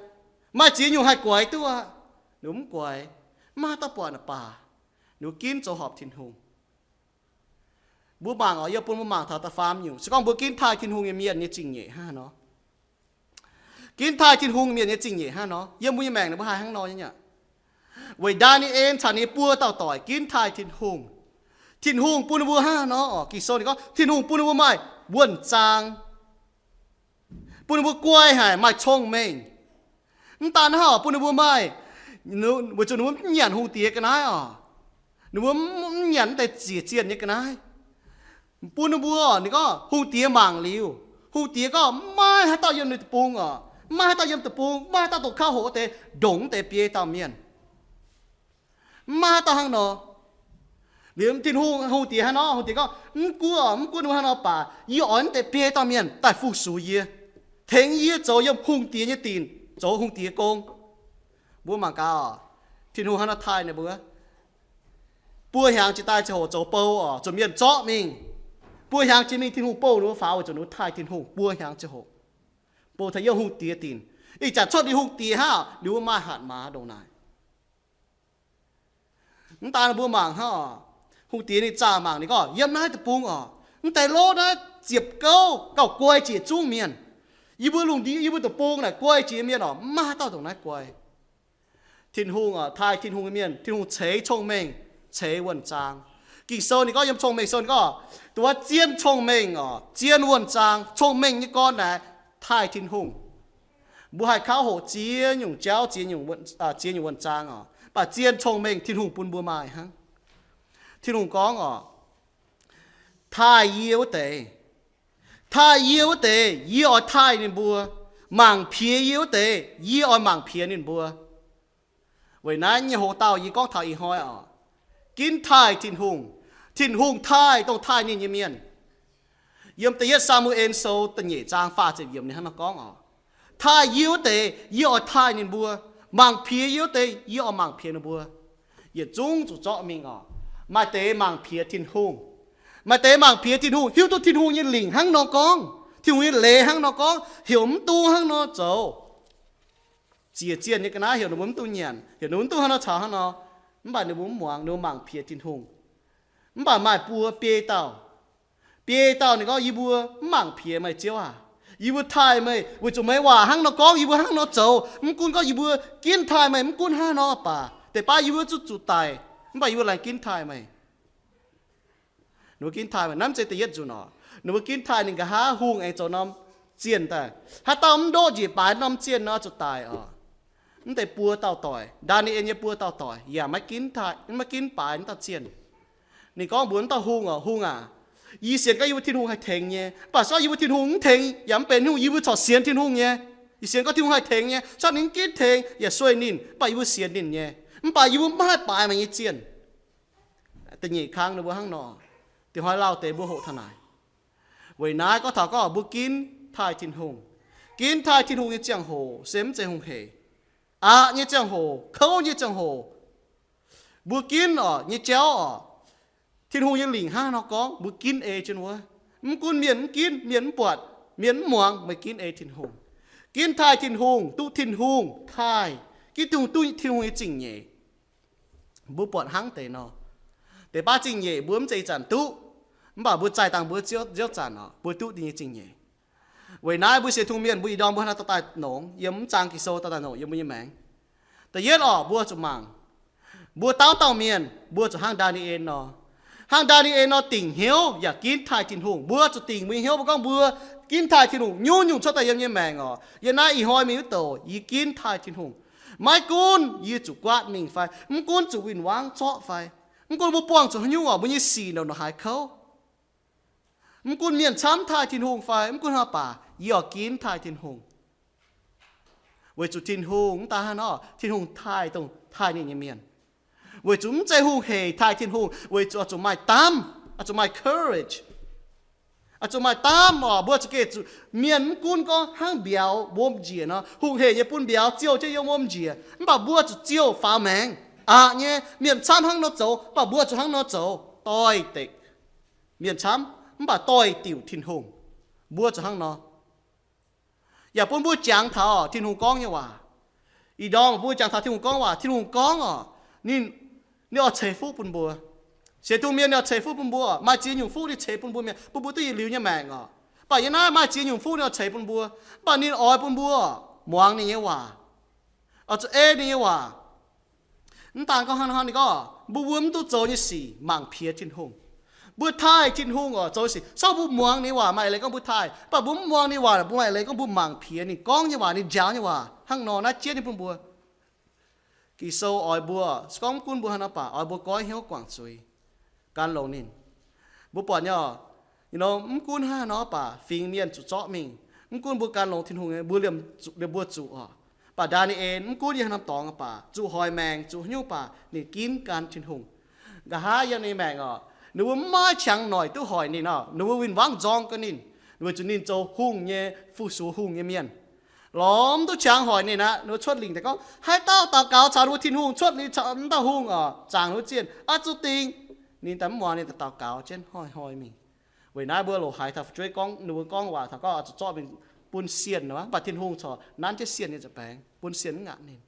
Maaih ziex nyungc haih guaix duqv aqv. Ninh mbuo mv guaix. Maiv maaih haaix dauh buatc naaic baac, ninh mbuo ginv zoux horpc Tin-Hungh. Mbuo mangc oc, yie bun mbuo mangc taux da'faam nyungc. Se gorngv mbuo ginv taaih Tin-Hungh nyei mienh nyei zingh nyeic hnangv haaix nor. Ginv taaih Tin-Hungh mienh nyei zingh nyeic hnangv haaix nor. Yiem mbuo nyei maengc ninh mbuo haih hnangv nor nyei aqv. Weic Ndaa^ni^en caux ninh mbuo buo dauh doic ginv taaih Tin-Hungh. Tin-Hungh bun ninh mbuo hnangv haaix nor oc? Ging-Sou ninh gorngv Tin-Hungh bun ninh mbuo maaih wuonh zaang, bun ninh mbuo guai haic, maaih cong-mengh. Mv daan hnangv oc, bun ninh mbuo maaih, weic zuqc ninh mbuo mv nyanc hungh diex ga'naaiv oc. Ninh mbuo mv nyanc mv deix ziec zienh nyei ga'naaiv. Bun ninh mbuo, ninh gorngv hungh diex mangc liuz, hungh diex gorngv maiv haaix dauh yiem ninh deic-bung oc. Mv maaih haaix dauh yiem deic-bung, mv maaih haaix dauh dongh kouv hoqc wuov deix ndongc wuov deix biei dauh mienh. Mv maaih haaix dauh hnangv nor. Liuz Tin-Hungh, hungh diex hnangv nor, hungh diex gorngv, Mv gunv, mv gunv mbuo hnangv nor baac yie oix wuov deix biei dauh mienh daaih fu-sux yie, tengx yie zoux yiem hungh diex nyei dinc, zoux hungh diex gong. Mbuo mangc gaax oc, Tin-Hungh hnangv nor taaih ninh mbuo. Buo hnyangx jiex daaih ziangh hoc zoux bou oc, zuqc mienh zorqv mingh. Buo hnyangx jiex mingh Tin-Hungh bouh ninh mbuo faaux weic zuqc ninh mbuo taaih Tin-Hungh buo hnyangx ziangh hoc. Bouh taux yiem hungh diex dinc. Ih zanc cuotv ninh hungh diex hnangv, ninh mbuo maaih hatc maaz ndongc naaic. Mv daan mbuo mangc hnangv oc, hungh diex ninh zaah mangc ninh gorngv, Yiem naaiv deic-bung oc, mv deix lov naaiv ziepc gouv gauh guai jiex zungv mienh. Yie mbuo lungh ndiev, yie mbuo deic-bung naaic guai jiex mienh oc, mv maaih haaix dauh ndongc naaiv guai. Tin-Hungh oc, taaih Tin-Hungh nyei mienh, Tin-Hungh ceix cong-mengh, ceix wuonh zaang. Ging-Sou ninh gorngv yiem Cong-Mengh Sou ninh gorngv, duqv zien cong-mengh oc, zien wuonh zaang, cong-mengh nyei gorn naaic taaih Tin-Hungh. Mbuo haih kauv hoqc ziex nyungc jauv, ziex nyungc wuonh, ziex nyungc wuonh zaang oc, mv baac zien cong-mengh Tin-Hungh bun mbuo maaih hnangv. Tin-Hungh gorngv oc, Taaih yie wuov deix, taaih yie wuov deix, yie oix taaih ninh mbuo. Mangc piex yie wuov deix, yie oix mangc piex ninh mbuo. Weic naaiv nyei hoc dauh yie gorngv taux ih hnoi oc, ginv taaih Tin-Hungh, Tin-Hungh taaih dongh taaih ninh nyei mienh. Yiem da'yietv Saa^mu^en Sou da'nyeic zaang faah ziepc yiemc ninh hnangv nor gorngv oc, Taaih yie wuov deix, yie oix taaih ninh mbuo. Mangc piex yie wuov deix, yie oix mangc piex ninh mbuo. Yietc zungv zuqc zorqv mingh oc. Maaih deix mangc piex Tin-Hungh. Maaih deix mangc piex Tin-Hungh, hiuv duqv Tin-Hungh nyei lingc hnangv nor gorngv, Tin-Hungh nyei leiz hnangv nor gorngv, heuc mv duqv hnangv nor zoux. Ziec zienh nyei ga'naaiv heuc ninh mbuo mv duqv nyanc, heuc ninh mbuo mv duqv hnangv nor caux hnangv nor. Mv baac ninh mbuo mv muangx, ninh mbuo mangc piex Tin-Hungh. Mv baac maaih buo biei dauh, biei dauh ninh gorngv, Yie mbuo mv mangc piex meih, Ziouv aac. Yie mbuo taaih meih weic zuqc meih waac hnangv nor gorngv, yie mbuo hnangv nor zoux. Mv gunv gorngv yie mbuo ginv taaih meih mv gunv hnangv nor baac, deix baav yie mbuo zuqc zuqc daic, mv baac yie mbuo laengz ginv taaih meih. Ninh mbuo ginv taaih meih. Naaiv mv zeiz da'yietv nzunc oc. Ninh mbuo ginv taaih ninh nqa'haav hungh aengx zoux norm zienh daaih. Haaix dauh mv ndoqv njiec baaix norm zienh nor zuqc daic oc. Mv deix buo dauh doic, Ndaa^ni^en nyei buo dauh doic yaac maiv ginv taaih, maiv ginv baaix wuov dauh zienh. Ninh gorngv mbuox wuov dauh hungh oc, Hungh aac, yie sienx gorngv yie mbuo Tin-Hungh haih tengx nyei, mv baac se gorngv yie mbuo Tin-Hungh mv tengx yaac mv benx hungh, yie mbuo corc sienx Tin-Hungh nyei. Yie sienx gorngv Tin-Hungh haih tengx nyei, se gorngv ninh mv ginv tengx yaac sueih ninh, mv baac yie mbuo sienx ninh nyei. Mv baac yie mbuo mv haih baaix meih nyei zienh. Da'nyeic kang ninh mbuo hnangv nor. Dinh hnoi lauh deix mbuo hoqc taux naaic. Weic naaiv gorngv taux gorngv mbuo ginv taaih Tin-Hungh. Ginv taaih Tin-Hungh nyei ziangh hoc se mv zeiz hungh hec. Aqc nyei ziangh hoc, kouv nyei ziangh hoc, mbuo ginv oc, nyei jauv oc, Tin-Hungh nyei lingc hnangv nor gorngv, mbuo ginv ei jienv wuov. Mv gunv mienh mv ginv, mienh mv buatc, mienh mv muangx, meih ginv ei Tin-Hungh. Ginv taaih Tin-Hungh, duqv Tin-Hungh taaih, ginv Tin-Hungh duqv Tin-Hungh nyei zingh nyeic. Mbuo buatc hnangv deix nor, deix baav zingh nyeic mbuo mv zeiz ih zanc duqv, mv baac mbuo zaih dangh mbuo ziouv, ziouv zanc oc, mbuo duqv ninh nyei zingh nyeic. Weic naaiv mbuo sienx Tin-Hungh mienh mbuo ih ndorm mbuo hnangv nor dorh daaih nongx, yiem mv zaang Ging-Sou dorh daaih nongx yiem mbuo nyei maengc. Da'yietv oc, mbuo zuqc mangc, mbuo dauh dauh mienh mbuo zuqc hnangv Ndaa^ni^en nor, hnangv Ndaa^ni^en nor dingc hnyouv yaac ginv taaih Tin-Hungh. Mbuo zuqc dingc mbuo nyei hnyouv, mbuo gorngv mbuo ginv taaih Tin-Hungh, nyungc-nyungc cuotv daaih yiem nyei maengc oc. Yiem naaiv ih hnoi mingh wuov douc yie ginv taaih Tin-Hungh. Maiv gunv yie zuqc guaatv mingh fai, mv gunv zuqc win-wangv zorqv fai, mv gunv mbuo buangh zuqc haaix nyungc oc, mbuo nyei sic ndongc haaix kouv, mv gunv mienh camv taaih Tin-Hungh fai, mv gunv haaix baac yie oix ginv taaih Tin-Hungh. Weic zuqc Tin-Hungh mv daan hnangv nor, Tin-Hungh taaih dongh taaih ninh nyei mienh. Weic zuqc mv zeiz hungh hec taaih Tin-Hungh, weic zuqc oix zuqc maaih daamv, oix zuqc maaih courage, oix zuqc maaih daamv oc. Mbuo zuqc geh zuqc mienh mv gunv gorngv hnangv mbiauz wuom njiec nor, hungh hec nyei bun mbiauz ziouh jienv yiem wuom njiec, mv baac mbuo zuqc ziouh faaux maengx. Aqc nyei, mienh camv hnangv nor zoux, mv baac mbuo zuqc hnangv nor zoux doix-dekc. Mienh camv, mv baac doix-diuc Tin-Hungh. Mbuo zuqc hnangv nor. Yaac bun mbuo jangx taux Tin-Hungh gorngv nyei waac. Ih ndorm mbuo jangx taux Tin-Hungh gorngv waac. Tin-Hungh gorngv oc, ninh, ninh oix ceix fuqv bun mbuo. Sienx Tin-Hungh mienh ninh oix ceix fuqv bun mbuo. Maaih ziex nyungc fuqv ninh ceix bun mbuo mienh, bun mbuo duqv yietc liuz nyei maengc oc. Mv baac yiem naaiv maaih ziex nyungc fuqv ninh oix ceix bun mbuo, mv baac ninh oix bun mbuo muangx ninh nyei waac, oix zuqc ei ninh nyei waac. Mv daan gorngv hnangv nor, ninh gorngv mbuo, mbuo mv duqv zoux nyei sic mangc piex Tin-Hungh. Mbuo taaih Tin-Hungh oc, zoux sic, se gorngv mbuo muangx ninh waac maaih leiz gorngv mbuo taaih, mv baac mbuo mv muangx ninh waac, mbuo maaih leiz gorngv mbuo mangc piex ninh gorngv nyei waac, ninh njaaux nyei waac hnangv nor naaiv jienv ninh bun mbuo. Ging-Sou oix mbuo, se gorngv mv gunv mbuo haaix nor baac oix mbuo goiv hnyouv guangc zuiz, gan longx ninh. Mbuo buatc nyei oc, mv gunv haaix nor baac fingx mienh zuqc zorqv mingh, Mv gunv mbuo gan longx Tin-Hungh nyei, mbuo liemh, liemh mbuo zuqc oc. Mv baac Ndaa^ni^en mv gunv yiem haaix norm dorngx baac, zuqc hoic maengc, zuqc haaix nyungc baac, ninh ginv gan Tin-Hungh. Nqa'haav yiem ninh maengc oc, ninh mbuo mv maaih qangx noic duqv hoic ninh oc. Ninh mbuo win-wangv nzorng gau ninh, weic zuqc ninh zoux hungh nyei, fu-sux hungh nyei mienh. Lorz mv duqv qangx hoic ninh aqv. Ninh mbuo cuotv lingc daaih gorngv, haaix dauh daux gaux caux ninh mbuo Tin-Hungh cuotv liuz caux wuov dauh hungh oc, zaangc ninh mbuo zienh, oix zuqc dingc. Ninh daaih mv muangx, ninh daaih daux gaux jienv hnoi-hnoi mingh. Weic naaiv mbuo loc haiz taux fu'jueiv gorngv, ninh mbuo gorngv waac taux gorngv oix zuqc zorqv mingh bun sienh, mv baac Tin-Hungh corc nanv jienv sienh nyei nza'baengx, bun sienh mv ngaatc ninh.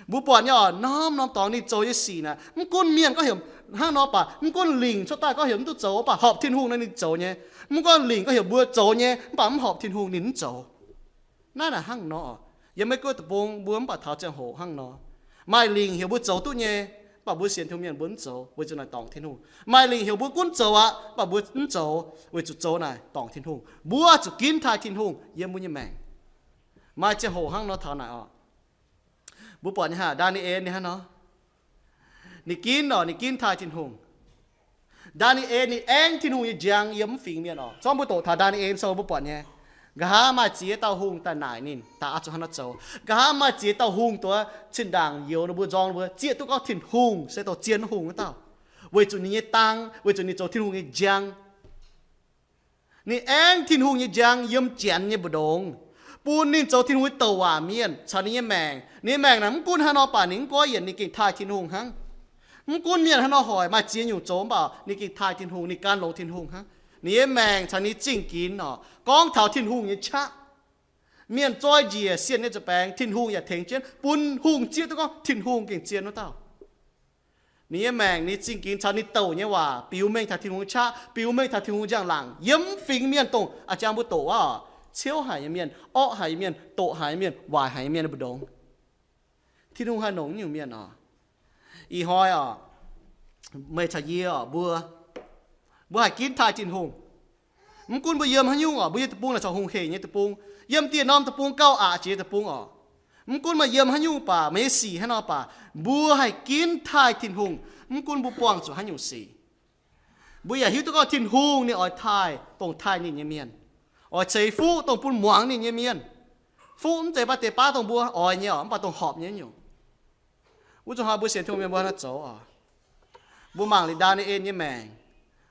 Mbuo buatc nyei oc, norm-norm dorngx ninh zoux nyei sic naaic, mv gunv mienh gorngv heuc hnangv nor baac, mv gunv lingc cuotv daaih gorngv heuc mv duqv zoux mv baac horpc Tin-Hungh nor ninh zoux nyei. Mv gunv lingc gorngv heuc mbuo zoux nyei mv baac mv horpc Tin-Hungh ninh mv zoux. Naaiv naaic hnangv nor oc. Yiem Mei-Guoqv deic-bung mbuo mv baac taux ziangh hoc hnangv nor. Maaih lingc heuc mbuo zoux duqv nyei, mv baac mbuo sienx Tin-Hungh mienh mbuo mv zoux weic zuqc naaic dorngc Tin-Hungh. Maaih lingc heuc mbuo gunv zoux aqv, mv baac mbuo mv zoux weic zuqc zoux naaic dorngc Tin-Hungh. Mbuo zuqc ginv taaih Tin-Hungh yiem mbuo nyei maengc. Maaih ziangh hoc hnangv nor taux naaic oc. Mbuo buatc nyei haic, Ndaa^ni^en ninh hnangv nor. Ninh ginv oc, ninh ginv taaih Tin-Hungh. Ndaa^ni^en ninh aengv Tin-Hungh nyei njang yiem mv fingx mienh oc. Zorngv mbuo doqc taux Ndaa^ni^en sou mbuo buatc nyei, nqa'haav maaih ziex dauh hungh daaih naaic ninh, daaih oix zuqc hnangv nor zoux. Nqa'haav maaih ziex dauh hungh duqv zinh ndaangc youz ninh mbuo nzorng ninh mbuo zieqv duqv gorngv Tin-Hungh se dongh zien hungh wuov dauh, weic zuqc ninh nyei dang, weic zuqc ninh zoux Tin-Hungh nyei njang. Ninh aengv Tin-Hungh nyei njang yiem janx nyei mbu'ndongx, bun ninh zoux Tin-Hungh nyei douc waac mienh caux ninh nyei maengc. Ninh nyei maengc naaic mv gunv haaix nor baac ninh mv goiv yienc, ninh gengh taaih Tin-Hungh hnangv. Mv gunv mienh haaix nor hoic, maaih ziex nyungc zoux mv baac ninh gengh taaih Tin-Hungh, ninh gan longx Tin-Hungh hnangv. Ninh nyei maengc caux ninh zingh ginx oc, gorngv taux Tin-Hungh nyei qaqv. Mienh zoi njiec sienh nyei nza'baengx, Tin-Hungh yaac tengx jienv bun hungh zieqv duqv gorngv Tin-Hungh gengh zien wuov dauh. Ninh nyei maengc, ninh zingh ginx caux ninh douc nyei waac biux mengh taux Tin-Hungh nyei qaqv, biux mengh taux Tin-Hungh njang-laangc yiem mv fingx mienh, dongh a'jang mbuo doqc aqv oc, ciouv haic nyei mienh, orqv haic nyei mienh, doqc haic nyei mienh, waaic haic nyei mienh nyei mbu'ndongx. Tin-Hungh haih nongc nyungc mienh oc. Ih hnoi oc, meih caux yie oc, mbuo, mbuo haih ginv taaih Tin-Hungh. Mv gunv mbuo yiem haaix nyungc oc, mbuo yiem deic-bung naaic corc hungh heic nyei deic-bung, yiem dieh norm deic-bung, gauh aqc jiex deic-bung oc. Mv gunv meih yiem haaix nyungc baac, meih nyei sic haaix nor baac, mbuo haih ginv taaih Tin-Hungh. Mv gunv mbuo buangh zuqc haaix nyungc sic, mbuo yaac hiuv duqv gorngv Tin-Hungh ninh oix taaih dongh taaih ninh nyei mienh, oix ceix fuqv dongh bun muangx ninh nyei mienh. Fuqv mv zeiz baav deix baav dongh mbuo oix nyei oc, mv baac dongh horpc nyei nyungc. Wuov zuqc hnoi mbuo sienx Tin-Hungh mienh mbuo hnangv zoux oc. Mbuo mangc liuz Ndaa^ni^en nyei maengc,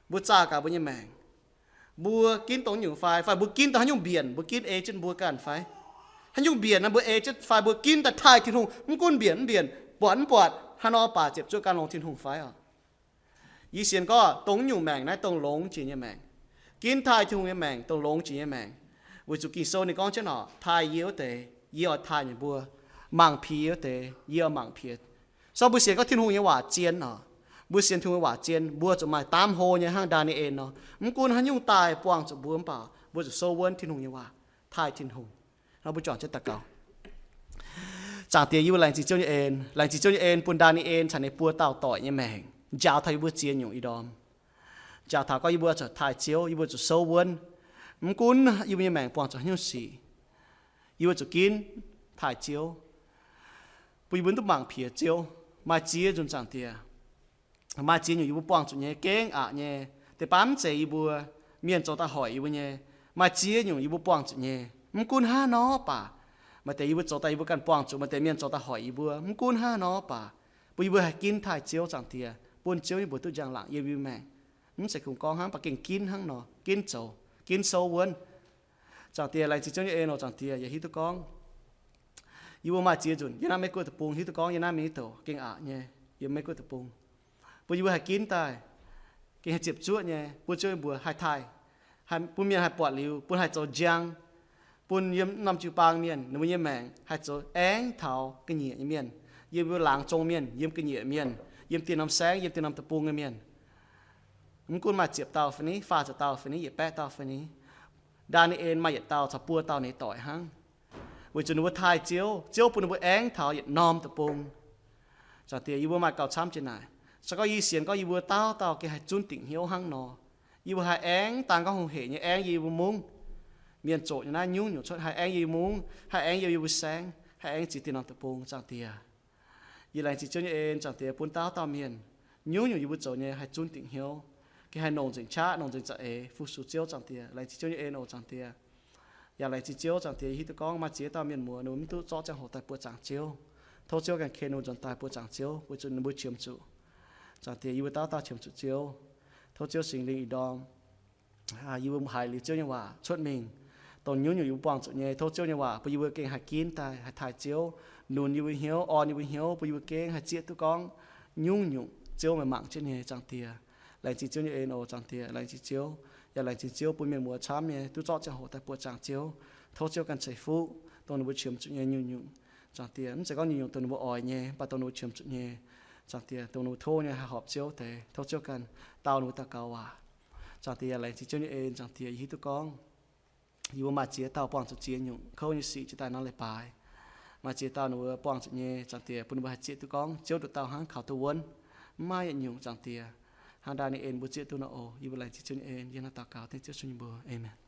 mbuo zaah gaax mbuo nyei maengc, mbuo ginv dongh nyungc fai, fai mbuo ginv daaih haaix nyungc mbienc, mbuo ginv ei jienv mbuo ganh fai? Haaix nyungc mbienc naaiv mbuo ei jienv fai mbuo ginv daaih taaih Tin-Hungh, mv gunv mbienc mv mbienc, buatc mv buatc, haaix nor baac ziepc zuoqv gan longx Tin-Hungh fai oc? Yie sienx gorngv dongh nyungc maengc naaiv dongh longx jiex nyei maengc. Ginv taaih Tin-Hungh nyei maengc dongh longx jiex nyei maengc, weic zuqc Ging-Sou ninh gorngv jienv oc, taaih yie wuov deix, yie oix taaih ninh mbuo. Mangc piex yie wuov deix, yie oix mangc piex. So mbuo sienx gorngv Tin-Hungh nyei waac zien oc. Mbuo sienx Tin-Hungh nyei waac zien, mbuo zuqc maaih daamv hlo nyei hnangv Ndaa^ni^en nor. Mv gunv haaix nyungc daaih buangh zuqc mbuo mv baac, mbuo zuqc souv wuonv Tin-Hungh nyei waac, taaih Tin-Hungh. Nor mbuo juangc jienv daux gaux. Zaangc Diex, yie mbuo laengz zingh Ziouv nyei en, laengz zingh Ziouv nyei en bun Ndaa^ni^en caux ninh buo dauh doic nyei maengc njaaux taux yie mbuo ziex nyungc ih ndorm. Njaaux taux gorngv yie mbuo zuqc taaih Ziouv, yie mbuo zuqc souv wuonv. Mv gunv yie mbuo nyei maengc buangh zuqc haaix nyungc sic, yie mbuo zuqc ginv taaih Ziouv, bun yie mbuo duqv mangc piex Ziouv. Maaih ziex nzunc, Zaangc Diex, maaih ziex nyungc yie mbuo buangh zuqc nyei, gengh aqc nyei. Deix baav mv zeiz yie mbuo, mienh zoux daaih hoic yie mbuo nyei. Maaih ziex nyungc yie mbuo buangh zuqc nyei. Mv gunv hnangv nor baac, maaih deix yie mbuo zoux daaih yie mbuo ganh buangh zuqc, maaih deix mienh zoux daaih hoic yie mbuo. Mv gunv hnangv nor baac, bun yie mbuo haih ginv taaih Ziouv, Zaangc Diex, bun Ziouv nyei mbuox duqv njang-laangc yiem yie mbuo maengc. Mv zeiz kungx gorngv hnangv, mv baac gengh ginv hnangv nor, ginv zoux, ginv souv wuonv. Zaangc Diex, laengz zingh Ziouv nyei en oc. Zaangc Diex, yie hiuv duqv gorngv yie mbuo maaih ziex nzunc yiem naaiv Mei-Guoqv deic-bung, hiuv duqv gorngv yiem naaiv mingh mv douc gengh aqc nyei, yiem Mei-Guoqv deic-bung. Bun yie mbuo haih ginv daaih, gengh haih ziepc zuoqv nyei, bun Ziouv nyei mbuox haih taaih, haih bun mienh haih buatc liuz, bun haih zoux njang, bun yiem norm jiu-baang mienh ninh mbuo nyei maengc haih zoux aengv taux ga'nyiec nyei mienh, yiem mbuo laangz zong mienh, yiem ga'nyiec mienh, yiem dieh norm saengv, yiem dieh norm deic-bung nyei mienh. Mv gunv maaih ziepc dauh fai ni, faah ziepc dauh fai ni, yietc baeqv dauh fai ni, Ndaa^ni^en maaih yietc dauh caux buo dauh ninh doic hnangv. Weic zuqc ninh mbuo taaih Ziouv, Ziouv bun ninh mbuo aengv taux yietc norm deic-bung. Zaangc Diex, yie mbuo maaih gauh camv jiex naaic. Se gorngv yie sienx gorngv yie mbuo dauh dauh gengh haih zunv dingc hnyouv hnangv nor, yie mbuo haih aengv dangh gorngv hungh heic nyei aengv yie mbuo mungv. Mienh zoqc nyei naaiv nyungc-nyungc cuotv haih aengv yie mbuo mungv, haih aengv yie mbuo saengv, haih aengv ziex dieh norm deic-bung, Zaangc Diex. Yie laengz zingh Ziouv nyei en, Zaangc Diex, bun dauh dauh mienh, nyungc-nyungc yie mbuo zoux nyei haih zunv dingc hnyouv, gengh haih longc nzengc qaqv, longc nzengc za'eix fu-sux Ziouv, Zaangc Diex. Laengz zingh Ziouv nyei en oc, Zaangc Diex. Yaac laengz zingh Ziouv, Zaangc Diex, yie hiuv duqv gorngv maaih ziex dauh mienh muoz ninh mbuo mv duqv zorqv ziangh hoc daaih buoqc zaangc Ziouv. Tov Ziouv ganh ken ninh mbuo nzuonx daaih buoqc zaangc Ziouv weic zuqc ninh mbuo qiemx zuqc. Zaangc Diex, yie mbuo dauh dauh qiemx zuqc Ziouv. Tov Ziouv Singx Lingh ih ndorm yie mbuo haiz liuz Ziouv nyei waac cuotv mingh, dongh nyungc-nyungc yie mbuo buangh zuqc nyei, tov Ziouv nyei waac bun yie mbuo gengh haih ginv daaih, haih taaih Ziouv, nunc yie mbuo hnyouv, orn yie mbuo hnyouv, bun yie mbuo gengh haih zieqv duqv gorngv nyungc-nyungc Ziouv meih mangc jienv nyei, Zaangc Diex. Laengz zingh Ziouv nyei en oc, Zaangc Diex. Laengz zingh Ziouv, yaac laengz zingh Ziouv bun mienh muoz camv nyei duqv zorqv ziangh hoc daaih buoqc zaangc Ziouv. Tov Ziouv ganh ceix fuqv dongh ninh mbuo qiemx zuqc nyei nyungc-nyungc, Zaangc Diex. Mv zeiz gorngv nyungc-nyungc dongh ninh mbuo oix nyei, mv baac dongh ninh mbuo qiemx zuqc nyei, Zaangc Diex, dongh ninh mbuo tov nyei haih horpc Ziouv deix. Tov Ziouv ganh dau ninh mbuo daux gaux waac. Zaangc Diex, yaac laengz zingh Ziouv nyei en, Zaangc Diex. Yie hiuv duqv gorngv yie mbuo maaih ziex dauh buangh zuqc ziex nyungc kouv nyei sic jiex daaih nor leiz-baaix. Maaih ziex dauh ninh mbuo buangh zuqc nyei, Zaangc Diex, bun ninh mbuo haih zieqv duqv gorngv Ziouv nduqc dauh hnangv kaux duqv wuonv, mv maaih yietc nyungc, Zaangc Diex. Hnangv ndaaih ninh en mbuo zieqv duqv nor oc. Yie mbuo laengz zingh Ziouv nyei en, yie hnangv daux gaux dengv Ziouv Yesu nyei mbuox. Aamen.